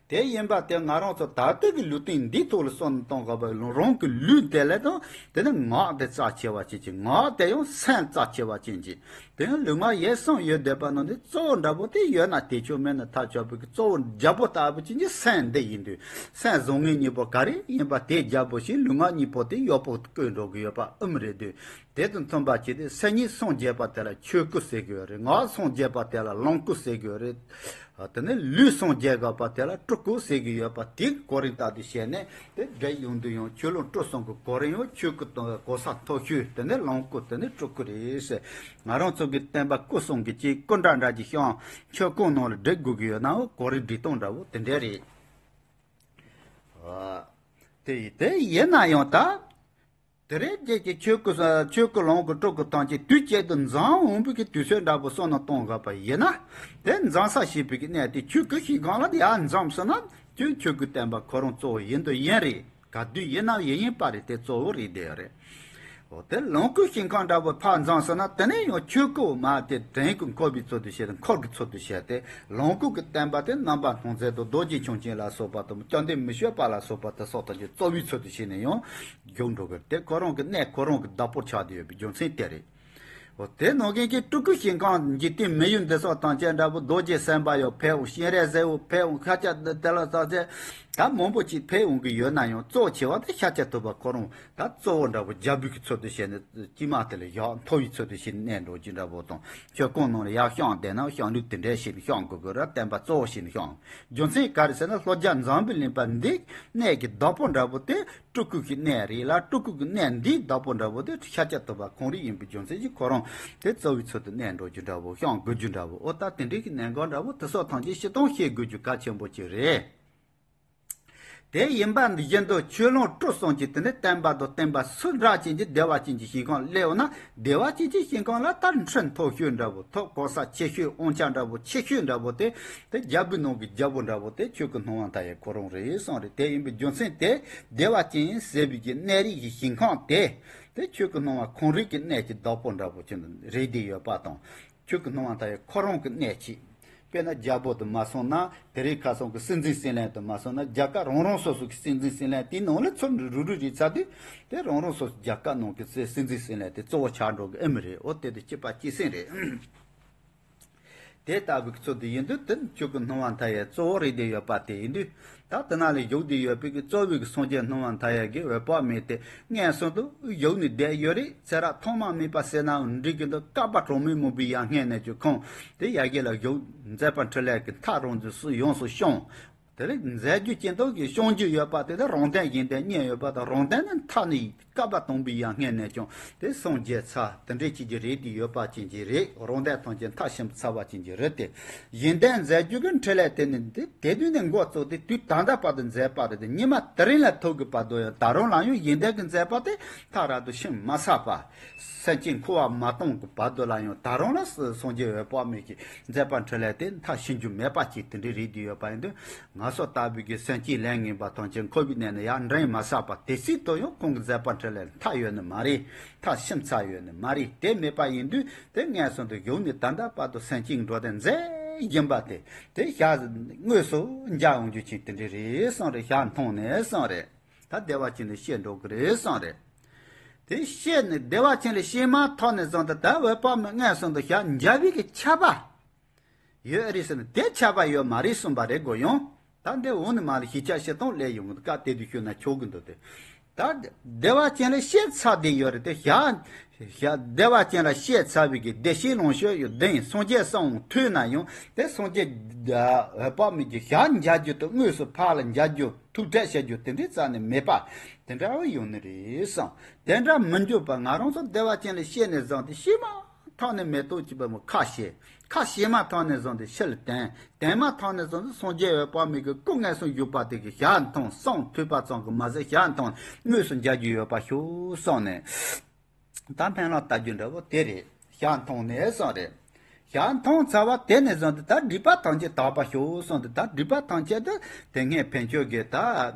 དེ་ཡིན་པ་དེ་ང་རང་ཚོ་ད་ལྟའི་གི་ལུས་རྟེན་འདིའི་ཐོག་ལ་བསམ་བློ་གཏོང་དགོས་པ་རང་གི་ལུས་དེ་ལས་དང་དེ་ནི་ངག་དེ་རྩ་ཆེ་བ་ཅན་གྱི། ངག་དེ་ཡང་སེམས་རྩ་ཆེ་བ་ཅན་གྱི། དེ་ཡང་ལུས་ངག་ཡིད་གསུམ་ཡོད་བསྡད་པ་ནང་ནས་གཙོ་བོ་འདྲ་པོ་དེ་ཡོད་ན་དེ་ཆོག་མེད་ན་ཐབས་ཆག་པའི་གི་གཙོ་བོ་རྒྱལ་པོ་ལྟ་བུ་ཅན་གྱི་སེམས་འདི་ཡིན་དུས། སེམས་བཟང་ངན་གཉིས་པོ་ག་རེ་ཡིན་པ་དེ་རྒྱལ་པོ་ཞིག་ལུས་ངག་གཉིས་པོ་དེ་ཡག་པོ་བཀོད་འགྲོ་གི་ཡོད་པ་ཨེ་མ་རེད་དུས། དེ་དང་མཐུན་པ་བྱས་ཏེ་སེམས་ཉིད་སངས་རྒྱས་པ་དེ་ལ་ཆོས་སྐུ་ཟེར་གི་ཡོད་རེད། ངག་སངས་རྒྱས་པ་དེ་ལ་ལོངས་སྐུ་ཟེར་གི་ཡོད་རེད། དེ་ནས་ལུས་སངས་རྒྱས་དགོས་པ་དེ་ལ་སྤྲུལ་སྐུ་ཟེར་གི་ཡོད་པ་དེ་གི་གོ་རིམ་ལྟར་དུ་བྱས་ནས་དེ་འདྲ་ཡོང་དུས་ཡང་ཆོས་ལུང་སྤྲུལ་གསུམ་གི་གོ་རིམ་ཡང་ཆོས་སྐུ་དང་གོ་ས་མཐོ་ཤོས་དེ་ནས་ལོངས་སྐུ་དེ་ནས་སྤྲུལ་སྐུ་རེད་ཟེར། ང་རང་ཚོ་གི་བསྟན་པ་སྐུ་གསུམ་གི་ཅིག་སྐུ་འདྲ་འདྲ་ཅིག་བཤམས་ཆོས་སྐུ་ནང་ལ་སྒྲིག་དགོས་ཀྱི་ཡོད་ནའང་གོ་རིམ་སྒྲིག་སྟངས་འདྲ་བོ་དེ་འདྲ་རེད། དེ་དེ་ཡིན་ན་ཡང་ད། དེ་རིང་རྗེས་ཀྱི་ཆོས་སྐུ་ཆོས་སྐུ་ལོངས་སྐུ་སྤྲུལ་སྐུ་ཐམས་ཅད་དུས་གཅིག་ཏུ་འཛོམས་འོང་བའི་གི་དུས་ཚོད་འདྲ་པོ་བསམ་བློ་གཏོང་དགོས་པ་ཡིན་ན། དེ་འཛོམས་ས་ཞེས་པའི་གི་གནས་དེ་ཆོས་སྐུ་ཞིང་ཁམས་ལ་ཡར་འཛོམས་སོང་ན་དེ་ཆོས་སྐུ་བསྟན་པ་ཁོ་རང་གཙོ་བོ་ཡིན་དུ་ཡིན་རེད། ག་དུས་ཡིན་ནའང་ཡིན་ཡིན་པ་རེད། དེ་གཙོ་བོ་རེད་དེ་རེད། འོ་དེ་ལོངས་སྐུ་ཞིང་ཁམས་འདྲ་པོ་ཕར་འཛོམས་སོང་ན་དེ་ནས་ཡང་ཆོས་སྐུ་མ་དེ་བྲན་གྱི་འཁོར་བའི་ཚུལ་དུ་བྱས་ཏེ་འཁོར་གྱི་ཚུལ་དུ་བྱས་ཏེ་ལོངས་སྐུ་གི་བསྟན་པ་དེ་རྣམ་པར་སྣང་མཛད་དང་རྡོ་རྗེ་འཆང་ཆེན་ལ་སོགས་པ་དང་བཅོམ་ལྡན་མི་བསྐྱོད་པ་ལ་སོགས་པ་དེ་སོགས་དང་གི་གཙོ་བོའི་ཚུལ་དུ་བྱས་ནས་ཡང་། བྱུང་འགྲོ་གི་དེ་ཁོ་རང་གི་གནས་ཁོ་རང་གི་བདག་པོར་ཆགས་བསྡད་ཡོད་པའི་རྒྱུ་མཚན་དེ་རེད། འོ་དེ་ནང་བཞིན་གྱི་སྤྲུལ་སྐུ་ཞིང་ཁམས་འཇིག་རྟེན་མི་ཡུལ་འདི་སོགས་དང་བཅས་འདྲ་པོ། རྡོ་རྗེ་སེམས་དཔའ་ཡང་ཕེབས་འོང་། སྤྱན་རས་གཟིགས་ཡང་ཕེབས་འོང་། ཤཱཀྱ་དེ་ལ་སོགས་ཚེ་ད་མང་པོ་ཅིག་ཕེབས་འོང་གི་ཡོད་ན་ཡང་གཙོ་ཆེ་བ་དེ་ཤཱཀྱ་ཐུབ་པ་ཁོ་རང་ད་གཙོ་བོ་འདྲ་པོ་རྒྱལ་པོའི་གི་ཚུལ་དུ་བྱས་ནས་དཀྱིལ་མ་དེ་ལ་ཡར་མཐོ་བའི་ཚུལ་དུ་བྱས་ནས་གནས་འགྲོ་རྒྱུ་འདྲ་པོ་དང་། ཆོས་སྐོར་ནང་ལ་ཡར་བཤམས་བསྡད་ན་བཤམས་ལུགས་དེ་འདྲ་བྱས་ནས་བཤམས་དགོས་དགོས་ར། བསྟན་པ་གཙོ་བོ་བྱས་ནས་བཤམས། རྒྱུ་མཚན་ག་རེ་ཟེར་ན་ལྷོ་རྒྱ་འཛམ་བུའི་གླིང་པ་འདི་གནས་ཀྱི་བདག་པོ་འདྲ་པོ་དེ་སྤྲུལ་སྐུ་གི་གནས་རེད་ལ། སྤྲུལ་སྐུ་གི་གནས་འདིའི་བདག་པོ་འདྲ་པོ་དེ་ཤཱཀྱ་ཐུབ་པ་ཁོང་རང་ཡིན་པའི་རྒྱུ་མཚན་གྱིས་ཁོ་རང་དེ་གཙོ་བོའི་ཚུལ་དུ་གནས་འགྲོ་རྒྱུ་འདྲ་པོ། བཤམས་དགོས་རྒྱུ་འདྲ་པོ། འོ་ད་དེ་འདྲའི་གི་གནད་འགག་འདྲ་པོ་དེ་སོགས་ཐམས་ཅད་སྤྱིར་བཏང་ཤེས་དགོས་རྒྱུ་གལ་ཆེན་པོ་ཅིག་རེད། དེ་ཡིན་པ་འདི་བཞིན་དུ་ཆོས་ལོངས་སྤྲུལ་གསུམ་གྱི་དེ་ནི་བསྟན་པ་དང་བསྟན་པ་སུ་འདྲ་ཅན་གྱི་བདེ་བ་ཅན་གྱི་ཞིང་ཁམས་སླེབས་འོང་ན། བདེ་བ་ཅན་གྱི་ཞིང་ཁམས་ལ་ད་ཁྲི་མཐོ་ཤོས་འདྲ་པོ། ཐོག་གོ་ས་ཆེ་ཤོས། དབང་ཆ་འདྲ་པོ་ཆེ་ཤོས་འདྲ་པོ་དེ་དེ་རྒྱལ་པོའི་ནང་གི་རྒྱལ་པོ་འདྲ་པོ་དེ་ཆོས་སྐུ་སྣང་བ་མཐའ་ཡས་ཁོ་རང་རེད་གསུངས་རེད། དེ་ཡིན་པའི་རྒྱུ་མཚན་དེ་བདེ་བ་ཅན་ཟེར་བའི་གི་གནས་རིགས་ཀྱི་ཞིང་ཁམས་དེ་དེ་ཆོས་སྐུ་སྣང་བ་ཁོང་རང་གི་གནས་ཀྱི་བདག་པོ་འདྲ་པོ་ཅིག་རེད་བསྡད་ཡོད་པ་དང་། ཆོས་སྐུ་སྣང་བ་མཐའ་ཡས་ཁོ་རང་གི་གནས་ཆེ། དཔེར་ན་རྒྱལ་པོ་དུ་མ་སོང་ན་དེ་རིང་ཁ་སང་གི་སྲིད་འཛིན་སྲིད་བློན་དུ་མ་སོང་ན་རྒྱལ་ཁབ་རང་རང་སོ་སོ་གི་སྲིད་འཛིན་སྲིད་བློན་དེའི་ནང་ལ་ཚུར་རུ་རུ་རེད་ཚར་དུས་དེ་རང་རང་སོ་སོ་རྒྱལ་ཁབ་ནང་གི་སྲིད་འཛིན་སྲིད་བློན་དེ་གཙོ་བོ་ཆགས་འགྲོ་གི་ཨེ་མི་རེད། འོ་དེ་དེ་སྐྱིད་པ་སྐྱིད་སེམས་རེད། དེ་ལྟ་བུའི་ཚུལ་དུ་ཡིན་དུས་དེ་ཆོས་སྐུ་སྣང་བ་མཐའ་ཡས་གཙོ་བོ་རེད་བསྡད་ཡོད་པ་དེ་ཡིན་དུས། ད་དེ་ན་ལས་བཞུགས་བསྡད་ཡོད་པའི་གི་གཙོ་བོའི་གི་སངས་རྒྱས་སྣང་བ་མཐའ་ཡས་ཀྱི་འོད་དཔག་མེད་དེ་མངོན་སུམ་དུ་བཞུགས་ནས་བསྡད་ཡོད་རེད། ཚེ་རབས་ཐོག་མ་མེད་པ་ཟེར་ནའང་འགྲིག་གི་འདུག་བསྐལ་པ་གྲངས་མེད་མང་པོའི་ཡར་སྔོན་ནས་ཀྱང་ཁོང་དེ་ཡ་གི་ལ་བཞུགས་མཛད་པ་འཕྲིན་ལས་ཀྱི་མཐའ་རང་བཞིན་སུ་ཡོངས་སུ་བྱུང་། དེ་ལས་མཛད་རྒྱུ་ཅན་དུ་གི་བྱུང་རྒྱུ་ཡོད་པ་དེ་དེ་རང་དོན་གཞན་དོན་གཉིས་ཡོད་པ་དང་། རང་དོན་ནི་མཐའ་ནས་བསྐལ་པ་དང་པོའི་ཡར་སྔོན་ནས་ཀྱང་དེ་སངས་རྒྱས་ཚར་དེ་འདྲའི་ཅིག་གི་རེད་དེ་ཡོད་པ་ཅན་གྱི་རེད། རང་དོན་ཐམས་ཅད་མཐའ་ཕྱིན་ཚར་བ་ཅན་གྱི་རེད་དེ། གཞན་དོན་མཛད་རྒྱུ་གི་འཕྲིན་ལས་དེ་ནི་འདི་དེ་དུས་ནས་འགོ་བཙུགས་ཏེ་དུས་ད་ལྟ་བར་དུ་མཛད་པ་རེད་དེ། ཉི་མ་དེ་རིང་ལ་ཐུག་གི་བར་དུ་ཡང་ད་རུང་ལ་ཡང་གཞན་དོན་གྱི་མཛད་པ་དེ་མཐའ་རབ་ཏུ་ཕྱིན་མ་ཚར་བ། སེམས་ཅན་འཁོར་བ་མ་སྟོངས་ཀྱི་བར་དུ་ལ་ཡང་ད་རུང་ལ་སངས་རྒྱས་འོད་དཔག་མེད་ཀྱི་མཛད་པ་འཕྲིན་ལས་དེ་མཐའ་ཕྱིན་རྒྱུ་མེད་པ་ཅིག་དེ་འདྲའི་རེད་དེ་ཡོད་པ་ཡིན་དུས། ང་སོ་ལྟ་བུའི་གི་སེམས་ཅན་ལས་ངན་པ་ཐམས་ཅད་འཁོར་བའི་གནས་ནས་ཡར་འདྲེན་མ་ཚར་བ་དེ་སྲིད་དུ་ཡང་ཁོང་གི་མཛད་པ་འཕྲིན་ལས་མཐའ་ཡོད་ནི་མ་རེད། མཐའ་ཕྱིན་ཚར་ཡོད་ནི་མ་རེད། དེ་མེད་པ་ཡིན་དུས་དེ་མངོན་སུམ་དུ་བཞུགས་ནས་ད་ལྟ་བར་དུ་སེམས་ཅན་འགྲོ་དོན་མཛད་བཞིན་པ་དེ་དེ་ཞག་དངོས་སུ་མཇལ་འོང་རྒྱུ་ཅིག་དེ་འདྲ་རེད་གསུངས་རེད། ཞལ་མཐོང་ནས་གསུངས་རེད། ད་བདེ་བ་ཅན་ལ་བཤད་འགྲོ་གི་རེད་གསུངས་རེད། དེ་བཤད་ནས་བདེ་བ་ཅན་ལ་བཤད་མ་ཐག་ནས་བཟུང་སྟེ་ད་འོད་དཔག་མེད་མངོན་སུམ་དུ་ཞལ་མཇལ་བའི་གི་ཆད་པ་ཡོད་རེད་ཟེར་ན་དེ་ཆད་པ་ཡོད་མ་རེད་གསུངས་པ་རེད་གོ། ཡང་ད་འདི་འོང་ནས་མ་ལ་ཞིབ་ཆ་བཤད་སྟངས་ལས་ཡོང་གི་འདུག་སྐབས་དེ་དུས་ཤོད་ན་ཆོག་གི་འདུག་སྟེ། ད་བདེ་བ་ཅན་ལ་བཤད་ཚར་བསྡད་ཡོད་རེད་དེ། ཞག་ཞག་བདེ་བ་ཅན་ལ་བཤད་ཚར་བའི་གི་བདེ་གཤེགས་ལོངས་སྤྱོད་ཡོད་ལྡན་སངས་རྒྱས་སུའང་ཐོས་ན་ཡང་དེ་སངས་རྒྱས་འོད་དཔག་མེད་ཀྱི་ཞལ་མཇལ་རྒྱུ་དང་དངོས་སུ་ཕར་ལ་མཇལ་རྒྱུ་ཐུགས་འཕྲད་བྱ་རྒྱུ་དེ་འདྲའི་རྩ་ནས་མེད་པ་དེ་འདྲ་བ་ཡོང་ནི་རེད་བསམ། དེ་འདྲ་མི་འགྱུར་བར་ང་རང་ཚོ་བདེ་བ་ཅན་ལ་བཤད་ནས་བཟུང་སྟེ་བཤད་མ་ཐག་ནས་མེ་ཏོག་གཅིག་པ་མོ་ཁ་བཤད། ཁ་བཤད་མ་ཐག་ནས་བཟུང་སྟེ་ཕྱི་ལ་བསྟན། བསྟན་མ་ཐག་ནས་བཟུང་སྟེ་སངས་རྒྱས་འོད་དཔག་མེད་ཀྱི་སྐུ་མངོན་སུམ་བཞུགས་པ་དེ་གི་ཞལ་མཐོང་གསུང་ཐོས་པ་ཙམ་གྱིས་མ་ཟད་ཞལ་མཐོང་དངོས་སུ་མཇལ་རྒྱུ་ཡོད་པ་ཤོག་གསུངས་ནས། ད་སྨོན་ལམ་བཏབ་རྒྱུ་འདྲ་བོ་དེ་རེད། ཞལ་མཐོང་ནས་གསུངས་རེད། ཞལ་མཐོང་ཚར་བ་དེ་ནས་བཟུང་སྟེ་ད་སྒྲིབ་པ་ཐམས་ཅད་དག་པ་ཤོག་གསུངས་ཏེ། ད་སྒྲིབ་པ་ཐམས་ཅད་དུ་དེ་སྔའི་ཕན་ཆོད་ཀྱི་ད་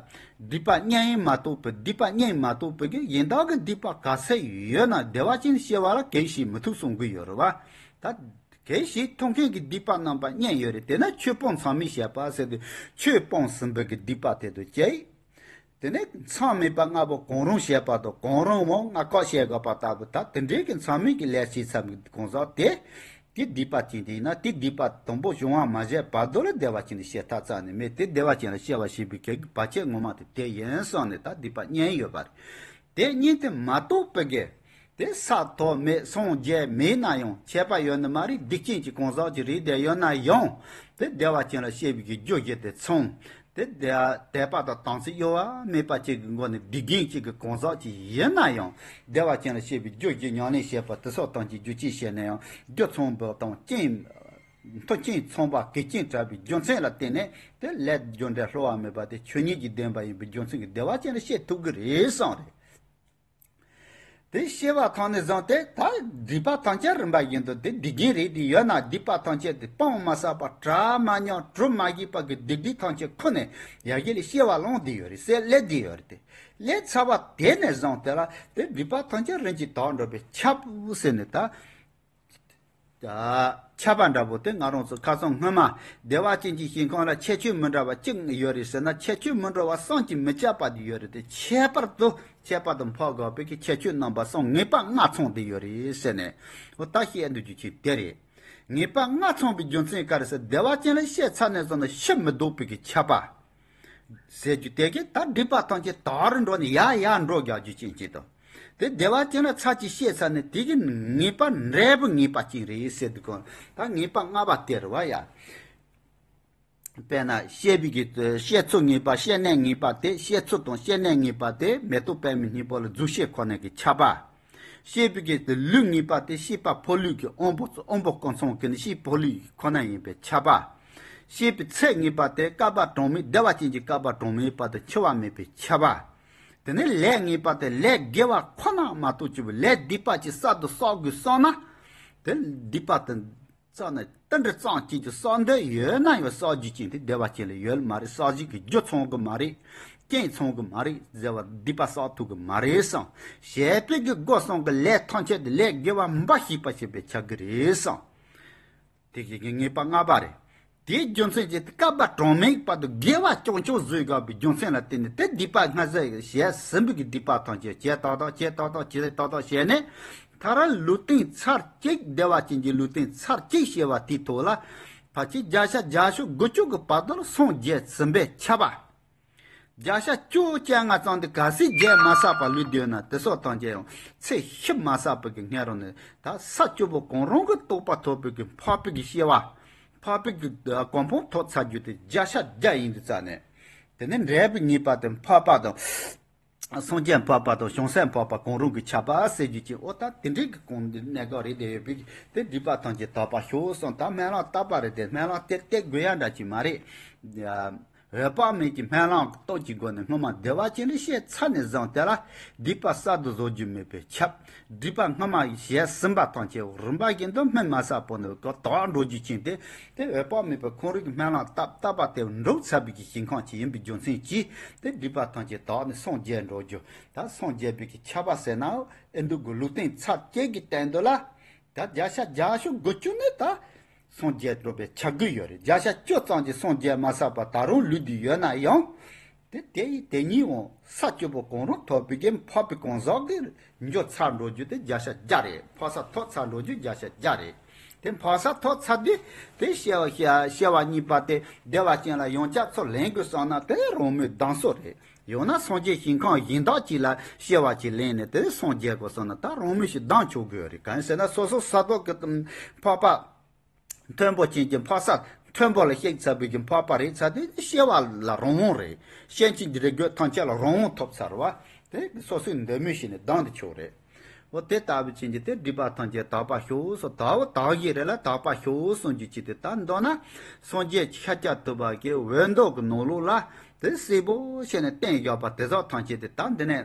སྒྲིབ་པ་གཉིས་མ་གཏོགས་པའི་སྒྲིབ་པ་གཉིས་མ་གཏོགས་པའི་གི་གཞན་དག་གི་སྒྲིབ་པ་ག་ཚད་ཡོད་ན་བདེ་བ་ཅན་སྐྱེ་བ་ལ་གེགས་བྱེད་མི་ཐུབ་གསུང་གི་ཡོད་རེད་བ། ད་གེགས་བྱེད་ཐུབ་མཁན་གྱི་སྒྲིབ་པ་རྣམ་པ་གཉིས་ཡོད་རེད། དེ་ནི་ཆོས་སྤོང་མཚམས་མེད་བྱེད་པ་ཟེར་དུས་ཆོས་སྤོང་ཟིན་པའི་གི་སྒྲིབ་པ་དེ་དང་བཅས། དེ་ནས་མཚམས་མེད་པ་ལྔ་པོ་གང་རུང་བྱེད་པ་དང་གང་རུང་བ་ལྔ་བཀག་བྱེད་དགོས་པ་ལྟ་བུ། ད་དེ་འདྲའི་གི་མཚམས་མེད་ཀྱི་ལས་བྱེད་ཚར་བའི་གང་ཟག་དེ། དེ་སྡིག་པ་ཅན་དེ་ཡིན་ན་དེ་སྡིག་པ་དང་པོ་བྱུང་བ་མ་བྱས་བར་དུ་ལ་བདེ་བ་ཅན་ལ་སྐྱེ་ཐབས་རྩ་ནས་མེད་དེ། བདེ་བ་ཅན་ལ་སྐྱེ་བར་བྱེད་པའི་གེགས་ཀྱི་བར་ཆད་ངོ་མ་དེ་དེ་ཡིན་གསུངས་ནས་ད་སྡིག་པ་གཉིས་ཡོད་པ་རེད། དེ་གཉིས་དེ་མ་གཏོགས་པའི་གི་དེ་ས་ཐོག་མེད་སངས་རྒྱས་མེད་ན་ཡང་ཁྱད་པར་ཡོད་ནི་མ་རེད། སྡིག་ཅན་གྱི་གང་ཟག་ཅིག་རེད་བསྡད་ཡོད་ན་ཡང་དེ་བདེ་བ་ཅན་ལ་སྐྱེ་བའི་གི་རྒྱུ་གཞི་དེ་ཚང་། དེ་དད་པ་དང་དམ་ཚིག་གཡོ་བ་མེད་པ་ཅིག་གི་སྒོ་ནས་སྡིག་རྒན་ཅིག་གི་གང་ཟག་ཅིག་ཡིན་ན་ཡང་བདེ་བ་ཅན་ལ་སྐྱེ་བའི་རྒྱུ་གཞི་ཉམས་ལེན་བྱེད་པ་དེ་སོགས་དང་གཅིག་རྒྱུ་ཅིག་བྱས་ན་ཡང་རྒྱུ་ཚང་བ་དང་རྐྱེན་མཐུན་རྐྱེན་ཚང་བ་གེགས་རྐྱེན་བྲལ་བའི་རྒྱུ་མཚན་ལ་བརྟེན་ནས་དེ་ལས་རྒྱུ་འབྲས་བསླུ་བ་མེད་པ་དེ་ཆོས་ཉིད་ཀྱི་བདེན་པ་ཡིན་པའི་རྒྱུ་མཚན་གྱིས་བདེ་བ་ཅན་ལ་སྐྱེ་ཐུབ་ཀྱི་རེད་གསུངས་རེད། དེ་ཤེས་པ་ཐོག་ནས་བཟུང་སྟེ་ད་སྒྲིབ་པ་ཐམས་ཅད་རིམ་པ་བཞིན་དུ་དེ་སྡིག་རྒན་རེད་དེ་ཡོད་ན་སྡིག་པ་ཐམས་ཅད་དེ་སྤང་མ་བསགས་པ་བྲལ་མ་མྱོང་གྲུབ་མ་བཞེས་པ་གི་སྡིག་སྒྲིབ་ཐམས་ཅད་ཁོ་ནས་ཡ་གཞི་ལས་སྐྱེ་བ་བླངས་བསྡད་ཡོད་རེད་ཟེར་སླེབས་བསྡད་ཡོད་རེད་དེ། སླེབས་ཚར་བ་དེ་ནས་བཟུང་སྟེ་ལ་དེ་སྒྲིབ་པ་ཐམས་ཅད་རིམ་གྱིས་དག་འགྲོ་བའི་ཁྱབ་ཟེར་ནས་ད། ཁྱབ་པ་འདྲ་པོ་དེ། ང་རང་ཚོ་ཁ་སང་སྔོན་མ་བདེ་བ་ཅན་གྱི་ཞིང་ཁམས་ལ་ཁྱད་ཆོས་མི་འདྲ་བ་གཅིག་ཡོད་རེད་ཟེར་ན། ཁྱད་ཆོས་མི་འདྲ་བ་བསམ་གྱིས་མི་ཁྱབ་པ་དེ་ཡོད་རེད་དེ། ཁྱད་པར་དུ་ཁྱད་པར་དུ་འཕགས་དགོས་པའི་གི་ཁྱད་ཆོས་རྣམ་པ་གསུམ་ངེས་པ་ལྔ་ཚང་དེ་ཡོད་རེད་ཟེར་ནས། འོ་ད་བཤད་འདོད་རྒྱུ་ཅིག་དེ་རེད། ངེས་པ་ལྔ་ཚང་བའི་རྒྱུ་མཚན་ག་རེ་ཟེར། བདེ་བ་ཅན་ལ་བཤད་ཚར་ནས་བཟུང་ནས་ཕྱིར་མི་ལྡོག་པའི་གི་ཁྱབ་པ་ཟེར་རྒྱུ་དེ་གི། ད་སྒྲིབ་པ་ཐམས་ཅད་དག་རུ་འགྲོ་ནས་ཡར་ཡར་འགྲོ་རྒྱག་རྒྱུ་ཅན་གཅིག་དང་། དེ་བདེ་བ་ཅན་ལ་ཚར་གཅིག་བཤད་ཚར་ནས་དེ་གི་ངེས་པ་འབྲས་བུ་ངེས་པ་ཅན་རེད་ཟེར་དུས་གོ། ད་ངེས་པ་ལྔ་པ་དེ་རེད་བ་ཡ། དཔེར་ན་བཤད་པའི་གི་བཤད་ཚུལ་ངེས་པ། བཤད་གནས་ངེས་པ་དེ། བཤད་ཚུལ་དང་བཤད་གནས་ངེས་པ་དེ་མེ་ཏོག་པདྨའི་སྙིང་པོ་ལ་རྫུ་བཤད་ཁོ་ན་གི་ཁྱབ་པ། བཤད་པའི་གི་ལུས་ངེས་པ་དེ་ཤེས་པ་འཕོ་ལུས་ཀྱི་དབང་པོ། དབང་པོ་ཀུན་ཚང་གི་ནི་ཤེས་འཕོ་ལུས་ཁོ་ན་ཡིན་པའི་ཁྱབ་པ། བཤད་པའི་ཚད་ངེས་པ་དེ་བསྐལ་པ་གྲངས་མེད། བདེ་བ་ཅན་གྱི་བསྐལ་པ་གྲངས་མེད་བར་དུ་འཆི་བ་མེད་པའི་ཁྱབ་པ། དེ་ནས་ལས་ངེས་པ་དེ་ལས་དགེ་བ་ཁོ་ན་མ་གཏོགས་ཅིག་ལས་སྡིག་པ་ཅིག་གསར་དུ་བསགས་དགོས་བསམ་ན། དེ་སྡིག་པ་དེ་རྩ་ནས་ཏིལ་འབྲུ་ཙམ་གཅིག་ཀྱང་བསགས་འདོད་ཡོད་ན་ཡང་བསགས་རྒྱུ་ཅན་དེ་བདེ་བ་ཅན་ལ་ཡོད་མ་རེད། བསགས་རྒྱུ་གི་རྒྱུ་ཚང་གི་མ་རེད། རྐྱེན་ཚང་གི་མ་རེད། ཟེར་བ་སྡིག་པ་བསགས་ཐུབ་གི་མ་རེད་བསམ། བྱས་པའི་གི་སྒོ་གསུམ་གི་ལས་ཐམས་ཅད་དེ་ལས་དགེ་བ་འབའ་ཞིག་པ་བྱེད་པའི་ཆ་གི་རེད་བསམ། དེ་གི་ངེས་པ་ལྔ་པ་རེད། དེའི་རྒྱུ་མཚན་གྱིས་བསྐལ་པ་གྲངས་མེད་བར་དུ་དགེ་བ་རྐྱང་རྐྱང་བཟོས་དགོས་པའི་རྒྱུ་མཚན་ལ་བརྟེན་ནས། དེ་སྡིག་པ་ལྔ་བཟོས་བྱས་ཟིན་པའི་གི་སྡིག་པ་ཐམས་ཅད་བྱས་ཏག་ཏག་བྱས་ཏག་ཏག་བྱས་ཏག་ཏག་བྱས་ནས། མཐར་ལུས་རྟེན་ཚར་གཅིག་བདེ་བ་ཅན་གྱི་ལུས་རྟེན་ཚར་གཅིག་བྱས་པ་དེའི་ཐོག་ལ། ཕལ་ཆེར་བརྒྱ་ཆ་བརྒྱད་ཅུ་དགུ་བཅུ་གི་བར་དུ་ལ་སངས་རྒྱས་ཟིན་པའི་ཁྱབ་པ། བརྒྱ་ཆ་བཅུ་བཅོ་ལྔ་ཙམ་དེ་གལ་སྲིད་རྒྱས་མ་ཚར་བར་ལུས་བསྡད་ན། དེ་སོགས་ཐམས་ཅད་ཡང་ཚེ་ཤི་མ་ཚར་བའི་གི་སྔ་རོལ་ནས། ད་ས་བཅུ་པོ་གང་རུང་གི་རྟོགས་པ་ཐོབ་པའི་གི་འཕགས་པའི་གི་སྐྱེ་བ། འཕགས་པའི་གི་གོ་འཕང་ཐོབ་ཚར་རྒྱུ་དེ་བརྒྱ་ཆ་བརྒྱ་ཡིན་དུས་ཙ་ནས། དེ་ནས་འབྲས་བུ་ངེས་པ་དེ་འཕགས་པ་དང་། སངས་རྒྱས་འཕགས་པ་དང་བྱང་སེམས་འཕགས་པ་གང་རུང་གི་ཁྱབ་པ་ཟེར་རྒྱུ་ཅན། འོ་ད་དེ་འདྲའི་གི་གོང་གནས་སྐབས་རེད་དེ་ཡོད་པའི་གི། དེ་སྒྲིབ་པ་ཐམས་ཅད་དག་པར་ཤོག་གསུངས། ད་སྨོན་ལམ་བཏབ་པ་རེད་དེ། སྨོན་ལམ་དེ་བཏབ་དགོས་ཡ་འདྲ་ཅིག་མ་རེད། འོད་དཔག་མེད་ཀྱི་སྨོན་ལམ་སྟོབས་ཀྱི་སྒོ་ནས་སྔོན་མ་བདེ་བ་ཅན་ལ་བཤད་ཚར་ནས་བཟུང་། དེ་ལ་སྡིག་པ་གསར་དུ་བཟོ་རྒྱུ་མེད་པའི་ཁྱབ། སྒྲིབ་པ་སྔ་མ་བྱས་ཟིན་པ་ཐམས་ཅད་རིམ་པ་བཞིན་དུ་སྨིན་མ་ཚར་བར་ནས་གོ་དག་འགྲོ་རྒྱུ་ཅན་དེ། དེ་འོད་དཔག་མེད་པའི་ཁོང་རང་གི་སྨོན་ལམ་བཏབ་བཏབ་པ་དེ་འགྲུབ་ཚར་བའི་གི་ཞིང་ཁམས་ཅིག་ཡིན་པའི་རྒྱུ་མཚན་གྱིས། དེ་སྒྲིབ་པ་ཐམས་ཅད་དག་ནས་སངས་རྒྱས་འགྲོ་རྒྱུ། ད་སངས་རྒྱས་པའི་གི་ཁྱབ་པ་ཟེར་ན། ཨེ་འདུག་གི་ལུས་རྟེན་ཚར་གཅིག་གི་སྟེང་དུ་ལ། ད་བརྒྱ་ཆ་བརྒྱད་ཅུ་དགུ་བཅུ་ནི་ད་སངས་རྒྱས་འགྲོ་བའི་ཆ་རྒྱུས་ཡོད་རེད། བརྒྱ་ཆ་བཅུ་ཙམ་གྱིས་སངས་རྒྱས་མ་ཚར་བར་ད་རུང་ལུས་བསྡད་ཡོད་ན་ཡང་། དེ་དེ་ཡི་དེ་ཉིད་འོང་ས་བཅུ་པོ་གང་རུང་ཐོབ་པའི་གི་འཕགས་པའི་གང་ཟག་གི་འགྱུར་ཚར་འགྲོ་རྒྱུ་དེ་བརྒྱ་ཆ་བརྒྱ་རེད། འཕགས་ས་ཐོབ་ཚར་འགྲོ་རྒྱུ་བརྒྱ་ཆ་བརྒྱ་རེད། དེ་འཕགས་ས་ཐོབ་ཚར་དུས་དེ་སྐྱེ་བ་སྐྱེ་བ་གཉིས་པ་དེ་བདེ་བ་ཅན་ལ་ཡང་བསྐྱར་ཚུར་ལེན་དགོས་བསམ་ན་དེ་རང་མོས་གདམས་གསོལ་རེད། ཡང་ན་སངས་རྒྱས་ཞིང་ཁམས་གཞན་དག་ཅིག་ལ་སྐྱེ་བ་ཅིག་ལེན་ནས་དེ་སངས་རྒྱས་དགོས་བསམ་ན་ད་རང་མོས་ཤིག་གདམས་ཆོག་དགོས་རེད། གང་ཡིན་ཟེར་ན་སོ་སོ་ས་ཐོབ་ཀྱི་འཕགས་པ། མཐོན་པོ་ཅན་གྱི་འཕགས་ས་མཐོན་པོ་ལ་གཤེགས་ཚར་བའི་གི་འཕགས་པ་རེད་ཚར་དུས། སྐྱེ་བ་ལ་རང་དབང་རེད། སྐྱེ་འཆི་རིགས་དྲུག་ཐམས་ཅད་ལ་རང་དབང་ཐོབ་ཚར་བ། དེ་སོ་སོའི་འདོད་མོས་བྱས་ནས་གདམས་ཏེ་ཆོག་རེད། འོ་དེ་ལྟ་བུ་ཅན་གྱི་དེ་སྒྲིབ་པ་ཐམས་ཅད་དག་པ་ཤོག་གསུངས། དག་པོ་དག་གི་རེད་ལ་དག་པ་ཤོག་གསུངས་རྒྱུ་ཅིག་དེ། ད་མདོར་ན་སངས་རྒྱས་ཤཱཀྱ་ཐུབ་པ་གི་འོད་མདོག་གི་ནང་ལོགས་ལ་དེ་གསལ་པོ་བྱས་ནས་བསྟན་བཞག་པ་དེ་དག་ཐམས་ཅད་དེ་ད་འདི་ནས།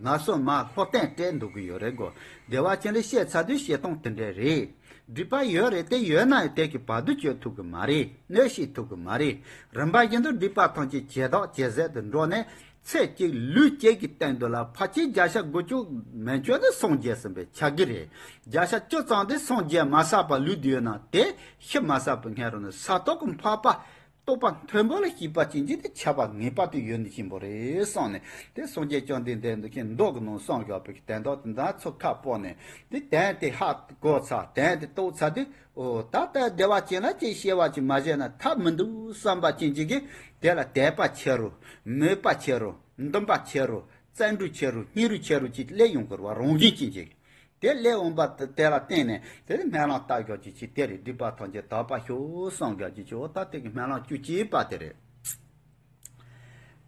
ང་ཚོ་མ་ལྷོ་བསྟན་སྤྲད་འདུག་གི་ཡོད་རེད་གོ། བདེ་བ་ཅན་ལ་བཤད་ཚར་དུས་བཤད་སྟངས་དེ་འདྲ་རེད། སྒྲིབ་པ་ཡོད་རེད་དེ། ཡོད་ན་ཡང་དེ་གི་བར་དུ་གཅོད་ཐུབ་གི་མ་རེད། གནོད་བྱེད་ཐུབ་གི་མ་རེད། རིམ་པ་བཞིན་དུ་སྒྲིབ་པ་ཐམས་ཅད་ཇེ་དག་ཇེ་ཟད་དུ་འགྲོ་ནས་ཚེ་གཅིག་ལུས་གཅིག་གི་སྟེང་དུ་ལ་ཕལ་ཆེར་བརྒྱ་ཆ་དགུ་བཅུ་མན་ཆད་ནི་སངས་རྒྱས་ཟིན་པའི་ཆ་རྒྱུས་རེད། བརྒྱ་ཆ་བཅུ་ཙམ་དེ་སངས་རྒྱས་མ་ཚར་བར་ལུས་བསྡད་ཡོད་ན་དེ་ཤི་མ་ཚར་བའི་སྔ་རོལ་ནས་ས་ཐོབ་ཀྱི་འཕགས་པ། རྟོགས་པ་མཐོན་པོ་ལ་གཤེགས་པ་ཅན་གྱི་དེ་ཁྱབ་པ་ངེས་པར་དུ་ཡོད་ནི་ཆེན་པོ་རེད་གསུངས་ནས། དེ་སངས་རྒྱས་བཅོམ་ལྡན་འདས་འདི་ཁྱེད་མདོ་གི་ནང་གསུངས་བཞག་པའི་དོན་དག་དེ་འདྲ་ཚུར་ཁ་སྤོ་ནས། དེ་དོན་དེ་ཧ་གོ་ཚར། དོན་དེ་རྟོགས་ཚར་དུས། འོ་ད་ལྟ་བདེ་བ་ཅན་ལ་ཅིག་སྐྱེ་བ་ཅིག་མ་བྱས་ན་ཐབས་མི་འདུག་བསམ་པ་ཅན་གྱི་གིས་དེ་ལ་དད་པ་ཆེ་རུ། མོས་པ་ཆེ་རུ། འདུན་པ་ཆེ་རུ། བརྩོན་འགྲུས་ཆེ་རུ། སྙིང་རུས་ཆེ་རུ་ཅིག་སླེབས་ཡོང་གི་རེད་བ། རང་བཞིན་ཅན་གྱི། དེ་ལས་འོངས་པ་དེ་ལ་བརྟེན་ནས་དེ་ནི་སྨོན་ལམ་བཏབ་དགོས་ཀྱི་ཆེད་དེ་རེད། སྒྲིབ་པ་ཐམས་ཅད་དག་པར་ཤོག་གསུངས་དགོས་ཀྱི་ཆེད། འོ་ད་དེ་གི་སྨོན་ལམ་བཅུ་གཅིག་པ་དེ་རེད།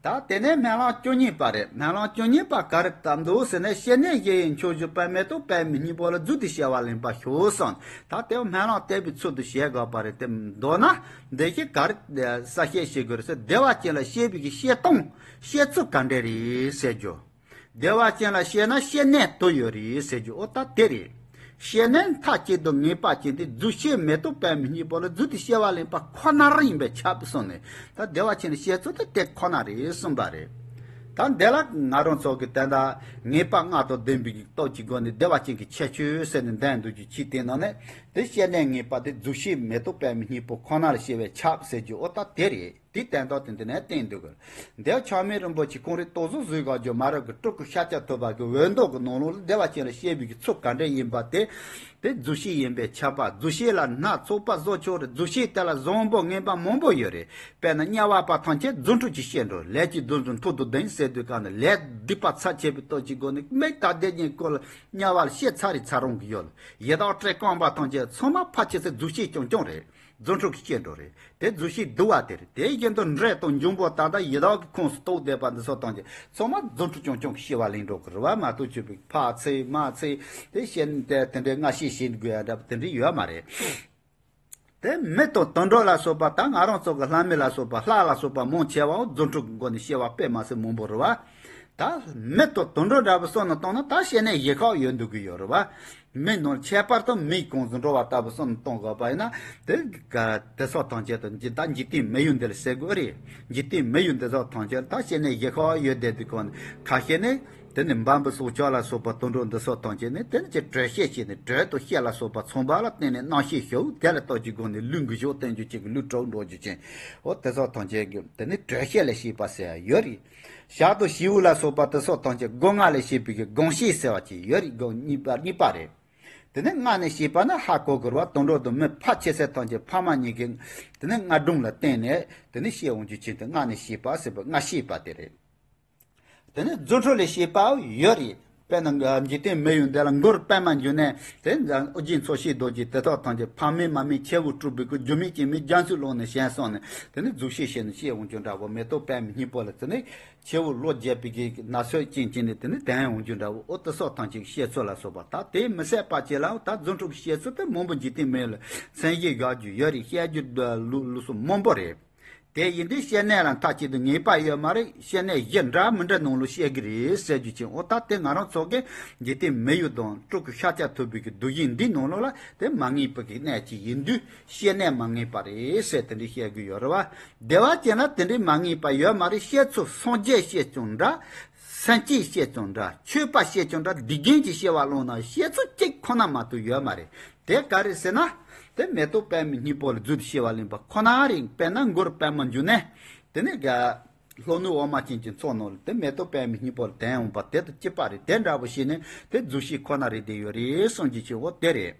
ད་དེ་ནས་སྨོན་ལམ་བཅུ་གཉིས་པ་རེད། སྨོན་ལམ་བཅུ་གཉིས་པ་ག་རེ་བཏབ་འདུག་ཟེར་ན། བཤེས་གཉེན་བཞི་ཡི་མཆོག་གྱུར་དཔལ་མེ་ཏོག་པདྨའི་སྙིང་པོ་ལ་བརྫུས་ཏེ་སྐྱེ་བ་ལེན་པར་ཤོག་གསུངས། ད་དེ་སྨོན་ལམ་བཏབ་པའི་ཚུལ་དུ་བྱེད་དགོས་པ་རེད་དེ། མདོར་ན་འདི་བཞིན་ག་རེ་གསལ་བཤད་བྱེད་དགོས་རེད་ཟེར། བདེ་བ་ཅན་ལ་སྐྱེ་བའི་གི་སྐྱེ་སྟངས་སྐྱེ་ཚུལ་ག་འདྲ་རེད་ཟེར་རྒྱུ། བདེ་བ་ཅན་ལ་སྐྱེས་ན་སྐྱེ་གནས་དུ་ཡོད་རེད་ཟེར་རྒྱུ། འོ་ད་དེ་རེད། སྐྱེ་གནས་མཐའ་གཅིག་ཏུ་ངེས་པ་ཅན་དེ་རྫུས་སྐྱེས་མེ་ཏོག་པདྨའི་སྙིང་པོ་ལ་བརྫུས་ཏེ་སྐྱེ་བ་ལེན་པ་ཁོ་ན་རང་ཡིན་པས་ཁྱབ་གསུངས་ནས། ད་བདེ་བ་ཅན་ལ་སྐྱེ་ཚུལ་དེ་དེ་ཁོ་ན་རེད་གསུངས་པ་རེད། ད་འདི་ལ་ང་རང་ཚོ་གི་ད་ལྟ་ངེས་པ་ལྔ་དང་ལྡན་པའི་སྟོབས་ཀྱི་སྒོ་ནས་བདེ་བ་ཅན་གྱི་ཁྱད་ཆོས་ཟེར་ནས་འདོན་འདོད་རྒྱུ་ཅིག་དེ་ནང་ནས་དེ་སྐྱེ་གནས་ངེས་པ་དེ་རྫོགས་ཆེན་མེ་ཏོག་པདྨའི་སྙིང་པོ་ཁོ་ན་ལ་སྐྱེ་བས་ཁྱབ་ཟེར་རྒྱུ་ཨོ་ད་དེ་རེད། དེའི་དོན་དག་དེ་འདི་ནས་བསྟན་འདུག་གི། འདིར་ཆགས་མེད་རིན་པོ་ཆེ་ཁོང་རའི་རྟོགས་བཟོ་བཟོས་དགའ་རྒྱུ་མ་རབས་ཀྱི་སྤྲུལ་སྐུ་ཤཱཀྱ་ཐུབ་པ་གི་འོད་མདོག་གི་ནང་ལོགས་ལ་བདེ་བ་ཅན་ལ་སྐྱེ་བའི་གི་ཚུལ་ག་འདྲ་ཡིན་པ་དེ། དེ་རྫོགས་ཆེན་ཡིན་པས་ཁྱབ་པ། རྫོགས་ཆེན་ལ་སྣ་ཚོགས་པ་བཟོ་ཆོག་རེད། རྫོགས་ཆེན་དེ་ལ་བཟང་པོ་ངན་པ་མང་པོ་ཡོད་རེད། དཔེར་ན་དམྱལ་བ་པ་ཐམས་ཅད་རྫུ་འཕྲུལ་གྱིས་སྐྱེ་འགྲོ། ལས་ཀྱི་རྡུལ་བཟུང་ཐུར་དུ་ལྡིང་ཟེར་དུས་གང་ནས་ལས་སྡིག་པ་ཚབས་ཆེ་བའི་སྟོབས་ཀྱི་སྒོ་ནས་མི་ད་ལྟ་ཉིད་ཀོ་ལ་དམྱལ་བ་ལ་སྐྱེ་ཚར་རེད་ཚར་རུང་གི་ཡོད་ལ། ཡི་དྭགས་བཀྲེས་སྐོམ་པ་ཐམས་ཅད་ཚང་མ་ཕལ་ཆེར་ཚེ་རྫོགས་ཆེན་རྐྱང་རྐྱང་རེད། རྫུ་འཕྲུལ་གྱིས་སྐྱེ་འགྲོ་རེད། དེ་རྫོགས་ཆེན་བསྡུ་བ་དེ་རེད། དེ་བཞིན་དུ་འདྲེ་དང་འབྱུང་པོ་ད་ལྟ་ཡི་དྭགས་ཀྱི་ཁོངས་སུ་གཏོགས་བསྡད་པ་འདི་ཚོ་ཐམས་ཅད་ཚང་མ་རྫུ་འཕྲུལ་རྐྱང་རྐྱང་གིས་སྐྱེ་བ་ལེན་འགྲོ་གི་རེད་བ་མ་གཏོགས་ཆོས་པའི་ཕ་ཚེ་མ་ཚེ་དེ་བཤད་དེ་དེ་འདྲའི་སྔ་ཤེས་བྱེད་དགོས་ཡ་འདྲ་པོ་དེ་འདྲའི་ཡོད་མ་རེད། དེ་མི་དང་དུད་འགྲོ་ལ་སོགས་པ་ད་ང་རང་ཚོ་གི་ལྷ་མི་ལ་སོགས་པ་ལྷ་ལ་སོགས་པ་མང་ཆེ་བའང་རྫུ་འཕྲུལ་གྱི་སྒོ་ནས་སྐྱེ་བ་དཔེ་མ་སྲིད་མང་པོ་རེད་བ། ད་མི་དང་དུད་འགྲོ་འདྲ་པོ་བསམ་ནས་བཏང་ན་ད་སྐྱེ་གནས་བཞི་ཁག་ཡོད་འདུག་གི་ཡོད་རེད་བ། མི་ནང་ཁྱད་པར་དུ་མིའི་ཁོངས་སུ་འགྲོ་བ་ལྟ་བུ་བསམ་བློ་གཏོང་དགོས་པ་ཡིན་ན། དེ་ག་དེ་སོགས་ཐམས་ཅད་དུ་འཇིག་ད་འཇིག་རྟེན་མི་ཡུལ་འདི་ལ་ཟེར་དགོས་རེད། འཇིག་རྟེན་མི་ཡུལ་འདི་སོགས་ཐམས་ཅད་ད་སྐྱེ་གནས་བཞི་ཁག་ཡོད་བསྡད་དུས་གང་ནས་ཁ་ཤས་ནི་དེ་ནི་འབའ་འབུ་སྲོག་ཆགས་ལ་སོགས་པ་དུད་འགྲོ་འདི་སོགས་ཐམས་ཅད་ནི་དེ་ནི་ཅིག་དྲོད་གཤེར་བྱས་ནས་དྲོད་དང་གཤེར་ལ་སོགས་པ་ཚང་པ་ལ་བརྟེན་ནས་རྣམ་ཤེས་ཞུགས་དེ་ལ་ལྟོས་ཀྱི་སྒོ་ནས་ལུས་འགུལ་ཤུགས་བསྟན་རྒྱུ་གཅིག་གི་ལུས་གྲུབ་འགྲོ་རྒྱུ་ཅན། འོ་དེ་སོགས་ཐམས་ཅད་ཀྱི་དེ་ནི་དྲོད་གཤེར་ལ་སྐྱེས་པ་ཟེར་ཡ་ཡོད་རེད། ཞག་དང་བྱིའུ་ལ་སོགས་པ་དེ་སོགས་ཐམས་ཅད་སྒོ་ལྔ་ལས་སྐྱེས་པའི་གི་སྒང་གཤེར་ཟེར་བ་ཅིག་ཡོད་རེད། སྒང་གཉིས་པ་གཉིས་པ་རེད། དེ་ནས་ལྔ་ནས་སྐྱེས་པ་ནི་ཧ་གོ་དགོས་རེད་བ། དུད་འགྲོ་དང་མི་ཕལ་ཆེ་ཤོས་ཐམས་ཅད་ཕ་མ་གཉིས་ཀྱི་དེ་ནས་རྔ་སྒྲོམ་ལ་བརྟེན་ནས་དེ་ནས་སྐྱེ་འོང་རྒྱུ་ཅན་དེ་ལྔ་ནས་སྐྱེས་པ་ཟེར་བ་ལྔ་སྐྱེས་པ་དེ་རེད། དེ་ནས་རྫུ་འཕྲུལ་ལས་སྐྱེས་པའང་ཡོད་རེད། དཔེར་ན་འཇིག་རྟེན་མི་ཡུལ་འདི་ལ་མགུར་པདྨ་འབྱུང་གནས་དེ་ཨོ་རྒྱན་མཚོ་སྐྱེས་རྡོ་རྗེ་དེ་དག་ཐམས་ཅད་ཕ་མེས་མ་མེས་ཁྱེའུ་སྤྲུལ་པའི་སྐུ་རྒྱུ་མེད་རྐྱེན་མེད་རྒྱ་མཚོའི་ཀློང་ནས་བྱོན་སོང་ནས་དེ་ནས་རྫོགས་ཆེན་བྱས་ནས་སྐྱེ་འོང་རྒྱུ་འདྲ་བོ་མེ་ཏོག་པདྨའི་སྙིང་པོ་ལ་དེ་ནས་ཁྱེའུ་ལོ་བརྒྱད་པའི་གི་ན་ཚོད་ཅན་ཅན་ནས་དེ་ནས་དོན་འོང་རྒྱུ་འདྲ་བོ་ཨོ་དེ་སོགས་ཐམས་ཅད་བཤད་ཚུལ་ལ་སོགས་པ་ད་དེ་མི་ཟད་པ་ཅིག་ལའང་ད་རྫུ་འཕྲུལ་གྱི་བཤད་ཚུལ་དེ་མང་པོ་འཇིག་རྟེན་མི་ཡུལ་ལ་མཚན་གཞི་བཞག་རྒྱུ་ཡོད་རེད། བཤད་རྒྱུ་ལུགས་ལུགས་སྲོལ་མང་པོ་རེད། དེ་ཡིན་དུས་སྐྱེ་གནས་ལ་མཐའ་གཅིག་ཏུ་ངེས་པ་ཡོད་མ་རེད། སྐྱེ་གནས་བཞི་འདྲ་མི་འདྲ་ནང་ལ་སྐྱེ་གི་རེད་ཟེར་རྒྱུ་ཅན། འོ་ད་དེ་ང་རང་ཚོ་གི་འཇིག་རྟེན་མི་ཡུལ་དང་སྤྲུལ་སྐུ་ཤཱཀྱ་ཐུབ་པའི་གི་གདུལ་ཞིང་འདི་ནང་ལོགས་ལ་དེ་མ་ངེས་པའི་གི་གནས་ཅིག་ཡིན་དུས་སྐྱེ་གནས་མ་ངེས་པ་རེད་ཟེར་དེ་འདྲ་བཤད་གི་ཡོད་རེད་བ། བདེ་བ་ཅན་ལ་དེ་འདྲའི་མ་ངེས་པ་ཡོད་མ་རེད། བཤད་ཚུལ་སངས་རྒྱས་བཤད་ཀྱང་འདྲ། སེམས་ཅན་བཤད་ཀྱང་འདྲ། ཆོས་པ་བཤད་ཀྱང་འདྲ། སྡིག་ཅན་གྱི་བཤད་པ་བླངས་ན་བཤད་ཚུལ་གཅིག་ཁོ་ན་མ་གཏོགས་ཡོད་མ་རེད། དེ་ག་རེ་ཟེར་ན། དེ་མེ་ཏོག་པདྨའི་སྙིང་པོ་ལ་རྫུས་ཏེ་སྐྱེ་བ་ལེན་པ་ཁོ་ན་རེད། དཔེར་ན་མགུར་པདྨ་འབྱུང་གནས། དེ་ནས་ག་ལྷོ་ནུབ་འོ་མ་ཅན་གྱི་མཚོ་ནང་ལ་དེ་མེ་ཏོག་པདྨའི་སྙིང་པོ་ལ་དོན་འོང་པ་དེ་དང་གཅིག་པ་རེད། དེ་འདྲ་བོ་ཞིག་ནི་དེ་རྫོགས་ཆེན་ཁོ་ན་རེད་དེ་ཡོད་རེད་གསུང་རྒྱུ་ཅིག་འོ་དེ་རེད།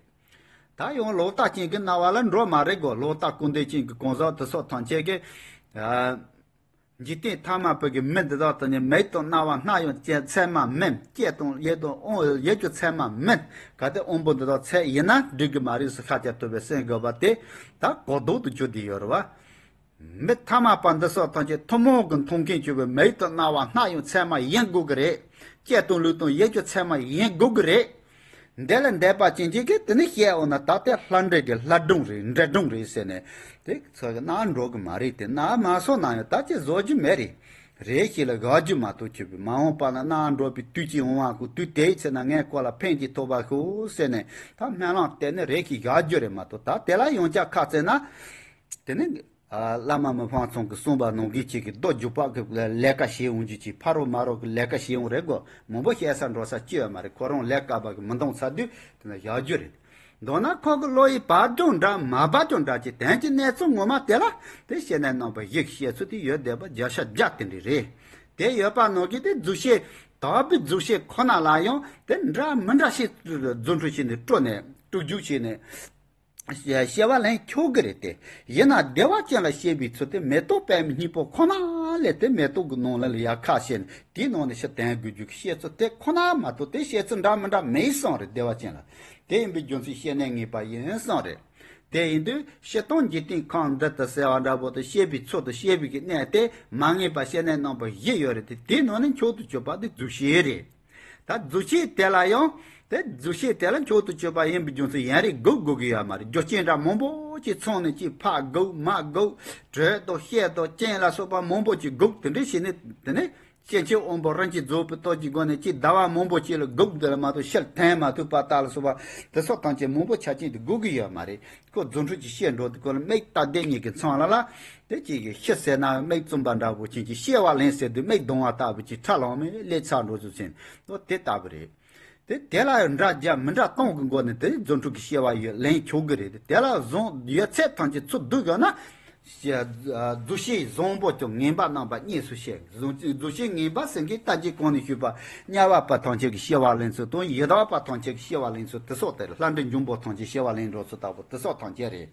ད་ཡང་ལོག་ལྟ་ཅན་གྱི་སྣང་བ་ལ་འགྲོ་མ་རེད་གོ། ལོག་ལྟ་ཀུན་ལྡན་ཅན་གྱི་གང་ཟག་དེ་སོགས་ཐམས་ཅད་ཀྱིས། འཇིག་རྟེན་ཐ་མལ་པའི་གི་མི་འདི་དག་དང་ནི་མིག་དང་རྣ་བ་སྣ་ཡང་ཚད་མ་མིན། ལྕེ་དང་ཡིད་དང་དབང་ཡིད་ཀྱང་ཚད་མ་མིན། གལ་ཏེ་དབང་པོ་འདི་དག་ཚད་ཡིན་ན་འགྲིག་གི་མ་རེད་ཟེར་ཤཱཀྱ་ཐུབ་པས་གསུང་དགོས་པ་དེ་ད་གོ་ལྡོག་ཏུ་གྱུར་ཏེ་ཡོད་རེད་བ། མི་ཐ་མལ་པ་འདི་སོགས་ཐམས་ཅད་ཐུན་མོང་གི་མཐོང་མཁན་གྱུར་པའི་མིག་དང་རྣ་བ་སྣ་ཡང་ཚད་མ་ཡིན་དགོས་ཀྱི་རེད། ལྕེ་དང་ལུས་དང་ཡིད་ཀྱང་ཚད་མ་ཡིན་དགོས་ཀྱི་རེད། འདི་ལ་འདས་པ་ཅན་གྱིས་གི་དེ་ནི་བཤད་འོང་ན་ད་ལྟའི་ལྷ་འདྲེ་གི་ལྷ་སྒྲུང་རེད། འདྲེ་སྒྲུང་རེད་ཟེར་ནས་དེ་ཚོ་གི་ནང་འགྲོ་གི་མ་རེད། དེ་ནང་མ་སོང་ན་ཡང་ད་ཅི་བཟོ་རྒྱུ་མེད་རེད། རེ་ཞིག་ལ་དགག་རྒྱུ་མ་གཏོགས་ཆོས་པའི་མ་འོངས་པ་ན་ནང་འགྲོ་བའི་དུས་ཅིག་འོང་བ་ཁོ། དུས་དེའི་ཚེ་ན་ངས་ཁོ་ལ་ཕན་གྱི་ཐོགས་པ་ཤོག་ཟེར་ནས་ད་སྨོན་ལམ་བཏབ་ནས་རེ་ཞིག་བཞག་རྒྱུ་རེད་མ་གཏོགས། ད་དེ་ལ་ཡང་བསྐྱར་ཁ་བཙལ་ན་དེ་ནི། ཨ། བླ་མ་མི་ཕམ་ཚང་གིས་གསུངས་པ་ནང་བཞིན་ཅིག་གི་རྡོ་རྒྱུག་པ་གི་ལས་ཀ་བྱེད་འོང་རྒྱུ་ཅིག་ཕ་རོལ་མ་རོལ་གི་ལས་ཀ་བྱེད་འོང་རེད་གོ། མང་པོ་བཤད་ས་འགྲོ་ས་ཅི་ཡོད་མ་རེད། ཁོ་རང་ལས་ཀ་བ་གི་མི་འདང་ཚར་དུས་དེ་ན་བཞག་རྒྱུ་རེད། མདོར་ན་ཁོ་གི་བློ་ཡིས་བབ་ཀྱང་འདྲ་མ་བབ་ཀྱང་འདྲ་ཅིག་དོན་གྱི་གནས་ཚུལ་ངོ་མ་དེ་ལ་དེ་སྐྱེ་གནས་རྣམ་པ་བཞི་གི་བཤད་ཚུལ་དེ་ཡོད་བསྡད་པ་བརྒྱ་ཆ་བརྒྱ་དེ་འདྲ་རེད། དེ་ཡོད་པ་ནང་གི་དེ་རྫོགས་ཆེན་དག་པའི་རྫོགས་ཆེན་ཁོ་ན་ལ་ཡང་དེ་འདྲ་མི་འདྲ་ཞིག་རྫུ་འཕྲུལ་བྱས་ནས་སྤྲུལ་ནས་སྤྲུལ་རྒྱུ་བྱས་ནས། སྐྱེ་བ་ལེན་ཆོག་གི་རེད་དེ། ཡིན་ན་བདེ་བ་ཅན་ལ་སྐྱེ་བའི་ཚུལ་དེ་མེ་ཏོག་པདྨའི་སྙིང་པོ་ཁོ་ན་ལས་དེ་མེ་ཏོག་གི་ནང་ལ་ལ་ཡར་ཁ་ཕྱེ་ནས་དེའི་ནང་ནས་ཕྱིར་དོན་དགོས་རྒྱུ་གི་བཤད་ཚུལ་དེ་ཁོ་ན་མ་གཏོགས་དེ་བཤད་ཚུལ་འདྲ་མི་འདྲ་མེད་གསུངས་རེད། བདེ་བ་ཅན་ལ། དེ་ཡིན་པའི་རྒྱུ་མཚན་སྐྱེ་གནས་ངེས་པ་ཡིན་གསུངས་རེད། དེ་ཡིན་དུས་སྤྱིར་བཏང་འཇིག་རྟེན་ཁམས་འདི་ལྟར་ཟེར་བ་འདྲ་པོ་དེ་སྐྱེ་བའི་ཚུལ་དང་སྐྱེ་བའི་གི་གནས་དེ་མ་ངེས་པ་སྐྱེ་གནས་རྣམ་པ་བཞི་ཡོད་རེད་དེ། དེའི་ནང་ནས་མཆོག་ཏུ་གྱུར་པ་དེ་རྫོགས་ཆེན་རེད། ད་རྫོགས་ཆེན་དེ་ལ་ཡང་དེ་རྫོགས་ཆེན་དེ་ལ་མཆོག་ཏུ་གྱུར་པ་ཡིན་པའི་རྒྱུ་མཚན་ཡང་རེ་དགག་དགོས་ཀྱི་ཡོད་མ་རེད། རྒྱུ་རྐྱེན་འདྲ་མང་པོ་ཅིག་ཚང་ནས་ཅིག་ཕར་དགག་མར་དགག་དྲོད་དང་གཤེར་དང་རྐྱེན་ལ་སོགས་པ་མང་པོ་ཅིག་དགག་དེ་འདྲ་བྱས་ནས་དེ་ནས་ སྐྱེ་མཆེད་དབང་པོ་རང་གིས་རྫོགས་པའི་སྟོབས་ཀྱི་སྒོ་ནས་ཅིག་ཟླ་བ་མང་པོ་ཅིག་ལ་སྒུག་བསྡད་ལ་མ་གཏོགས་ཕྱིར་འཐེན་མ་ཐུབ་པ་ལྟ་ལ་སོགས་པ་དེ་སོགས་ཐམས་ཅད་མང་པོ་ཆ་རྐྱེན་དེ་དགོས་ཀྱི་ཡོད་མ་རེད། ཁོ་རྫུ་འཕྲུལ་གྱི་བཤད་འགྲོ་དུས་ཁོ་ལ་མིག་ལྟ་བདེ་གཉིས་ཀྱི་མཚམས་ལ་ལ། དེ་གཅིག་གིས་ཤི་ཟེར་ན་མིག་བཙུམ་པ་འདྲ་པོ་ཅན་གྱི་སྐྱེ་བ་ལེན་ཟེར་དུས་མིག་གདུང་བ་ལྟ་བུ་ཅིག་ཁྲ་ལམ་མེ་ལས་ཚར་འགྲོ་ཚུལ་ཅན་དོ་དེ་ལྟ་བུ་རེད། དེ་དེ་ལ་འདྲ་རྒྱ་མི་འདྲ་སྟོང་གི་སྒོ་ནས་དེ་རྫུ་འཕྲུལ་གྱི་སྐྱེ་བ་ཡོད་ལེན་ཆོག་གི་རེད། དེ་ལ་བཟུང་ཡོད་ཚད་ཐམས་ཅད་ཚུར་བསྡུ་དགོས་ན། རྫུ་ཤེས་བཟང་པོ་ཀྱང་ངན་པ་རྣམ་པ་གཉིས་སུ་བཤད། རྫུ་ཤེས་ངན་པ་ཟེར་མཁན་ལྟ་ཅི་གོང་ནས་ཞུས་པ་དམྱལ་བ་པ་ཐམས་ཅད་ཀྱི་སྐྱེ་བ་ལེན་ཚུལ་དང་ཡི་དྭགས་པ་ཐམས་ཅད་ཀྱི་སྐྱེ་བ་ལེན་ཚུལ་དེ་སོགས་དེ་ལྷ་འདྲེ་འབྱུང་པོ་ཐམས་ཅད་སྐྱེ་བ་ལེན་འགྲོ་ཚུལ་ལྟ་བུ་དེ་སོགས་ཐམས་ཅད་རེད།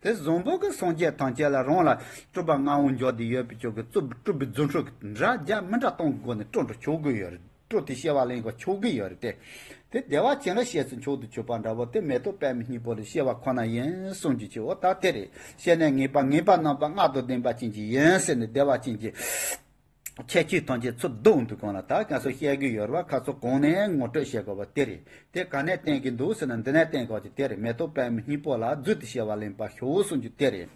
དེ་བཟང་པོ་གི་སངས་རྒྱས་ཐམས་ཅད་ལ་རང་ལ་སྤྲུལ་པ་ལྔ་པོ་འབྱོར་ཏེ་ཡོད་པའི་ཆོས་ཀྱི་རྩུབ་སྤྲུལ་པའི་རྫུ་འཕྲུལ་གྱི་འདྲ་རྒྱ་མི་འདྲ་སྟོང་གི་སྒོ་ནས་སྤྲོ་འགྲོ་ཆོག་གི་ཡོད་རེད། སྤྲོ་དེ་སྐྱེ་བ་ལེན་གོ་ཆོག་གི་ཡོད་རེད་དེ། དེ་བདེ་བ་ཅན་ལ་བཤད་ཚུལ་མཆོག་ཏུ་གྱུར་པ་འདྲ་བོ་དེ་མེ་ཏོག་པདྨའི་སྙིང་པོ་ལ་སྐྱེ་བ་ཁོ་ན་ཡིན་གསུངས་ཀྱི་ཆེ་བོ་ད་དེ་རེད། བཤད་ནས་ངེས་པ་ངེས་པ་རྣམ་པ་ལྔ་དང་ལྡན་པ་ཅན་གྱི་ཡིན་ཟེར་ནས་བདེ་བ་ཅན་གྱི་ཁྱད་ཆོས་ཐམས་ཅད་ཚུར་བསྡུ་འདུག་གང་ལ་ད་ག་སོ་བཤད་གི་ཡོད་རེད་བ། ཁ་སོ་གོང་ནས་ངོ་སྤྲོད་བྱེད་དགོས་པ་དེ་རེད། དེ་ག་ནས་བསྟན་གི་འདུག་ཟེར་ན་འདི་ནས་བསྟན་དགོས་ཀྱི་དེ་རེད། མེ་ཏོག་པདྨའི་སྙིང་པོ་ལ་རྫུས་ཏེ་སྐྱེ་བ་ལེན་པ་ཤོག་གསུངས་ཀྱི་དེ་རེད།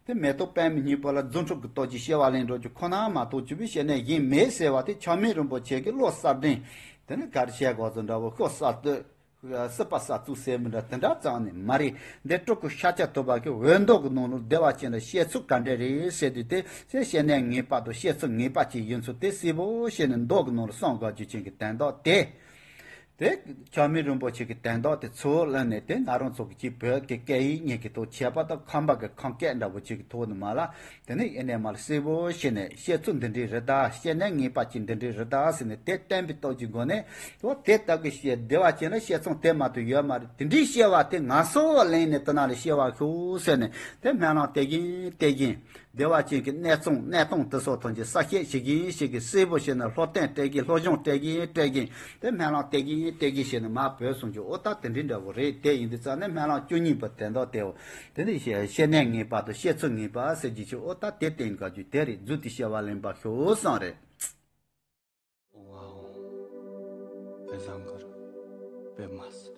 དེ་མེ་ཏོག་པདྨའི་སྙིང་པོ་ལ་རྫུ་འཕྲུལ་གྱི་སྟོབས་ཀྱིས་སྐྱེ་བ་ལེན་འགྲོ་རྒྱུ་ཁོ་ན་མ་གཏོགས་ཅི་བའི་བཤད་ནས་གཞན་མེད་ཟེར་བ་དེ་ཆགས་མེད་རིན་པོ་ཆེ་གི་བློ་གསར་ལྡན། དེ་ནི་ག་རེ་བཤད་དགོས་ཚོ་འདྲ་བོ་ཤོག་གསར་གཏོད། སྲིད་པ་གསར་བཙུགས་ཟེར་མི་འདྲ་དེ་འདྲ་ཙང་ནི་མ་རེད། འདི་སྤྲུལ་སྐུ་ཤཱཀྱ་ཐུབ་པ་གི་འོད་མདོག་གི་ནང་ལ་བདེ་བ་ཅན་ལ་བཤད་ཚུལ་ག་འདྲ་རེད་ཟེར་དུས་དེ་ཚེ་བཤད་ནས་ངེས་པ་དང་བཤད་ཚུལ་ངེས་པ་ཅིག་ཡིན་ཚུལ་དེ་གསལ་པོ་བཤད་ནས་མདོ་གི་ནང་ལ་གསུངས་དགོས་རྒྱུ་ཅན་གྱི་དོན་དག་དེ། དེ་ཆགས་མེད་རིན་པོ་ཆེ་གི་དོན་དག་དེ་ཚུར་བླངས་ནས་དེ་ང་རང་ཚོ་གི་ཅིག་བོད་ཀྱི་སྐད་ཡིག་གཉིས་ཀྱི་ཐོག་ཁྱད་པར་དུ་ཁམས་པ་གི་ཁམས་སྐད་འདྲ་བོ་ཅིག་གི་ཐོག་ནས་མ་ལ། དེ་ནས་ཨེ་ནས་མ་ལ་གསལ་པོ་བྱས་ནས་བཤད་ཚུལ་འདི་འདྲའི་རེད་ད། བཤད་ནས་ངེས་པ་ཅིག་འདི་འདྲའི་རེད་ད་ཟེར་ནས་དེ་བསྟན་པའི་སྟོབས་ཀྱི་སྒོ་ནས་དོ་དེ་ལྟ་གི་བཤད་བདེ་བ་ཅན་ལ་བཤད་ཚུལ་དེ་མ་གཏོགས་ཡོད་མ་རེད། དེ་འདྲའི་སྐྱེ་བ་དེ་ང་སོ་བ་ལེན་ནས་དེ་ན་ལ་སྐྱེ་བ་ཤོག་ཟེར་ནས་དེ་སྨོན་ལམ་དེ་བཞིན་དེ་བཞིན། བདེ་བ་ཅན་གྱི་གནས་ཚང་གནས་སྟངས་དེ་སོགས་ཐམས་ཅད་གསལ་བཤད་བྱེད་ཀྱིན་བྱེད་ཀྱིན་གསལ་པོ་བྱས་ནས་སློབ་སྟོན་སྤྲད་ཀྱིན་སློབ་སྦྱོང་སྤྲད་ཀྱིན་སྤྲད་ཀྱིན་དེ་སྨོན་ལམ་སྤྲད་ཀྱིན་སྤྲད་ཀྱིན་བྱས་ནས་མར་བོས་སོང་རྒྱུ་ཨོ་ད་དེ་འདྲའི་འདྲ་བོ་རེད། དེ་ཡིན་དུས་ཙང་ནས་སྨོན་ལམ་བཅུ་གཉིས་པ་དོན་དག་དེའོ། དེ་ནི་བཤད་ནས་ངེས་པ་དང་བཤད་ཚུལ་ངེས་པ་ཟེར་རྒྱུ་ཆེ་ཨོ་ད་དེ་བསྟན་དགོས་རྒྱུ་དེ་རེད། རྫུས་ཏེ་སྐྱེ་བ་ལེན་པ་ཤོག་གསུངས་རེད། ཨོ་ཨོ། བོད་ཟམ་གར་བོད་མ་སི།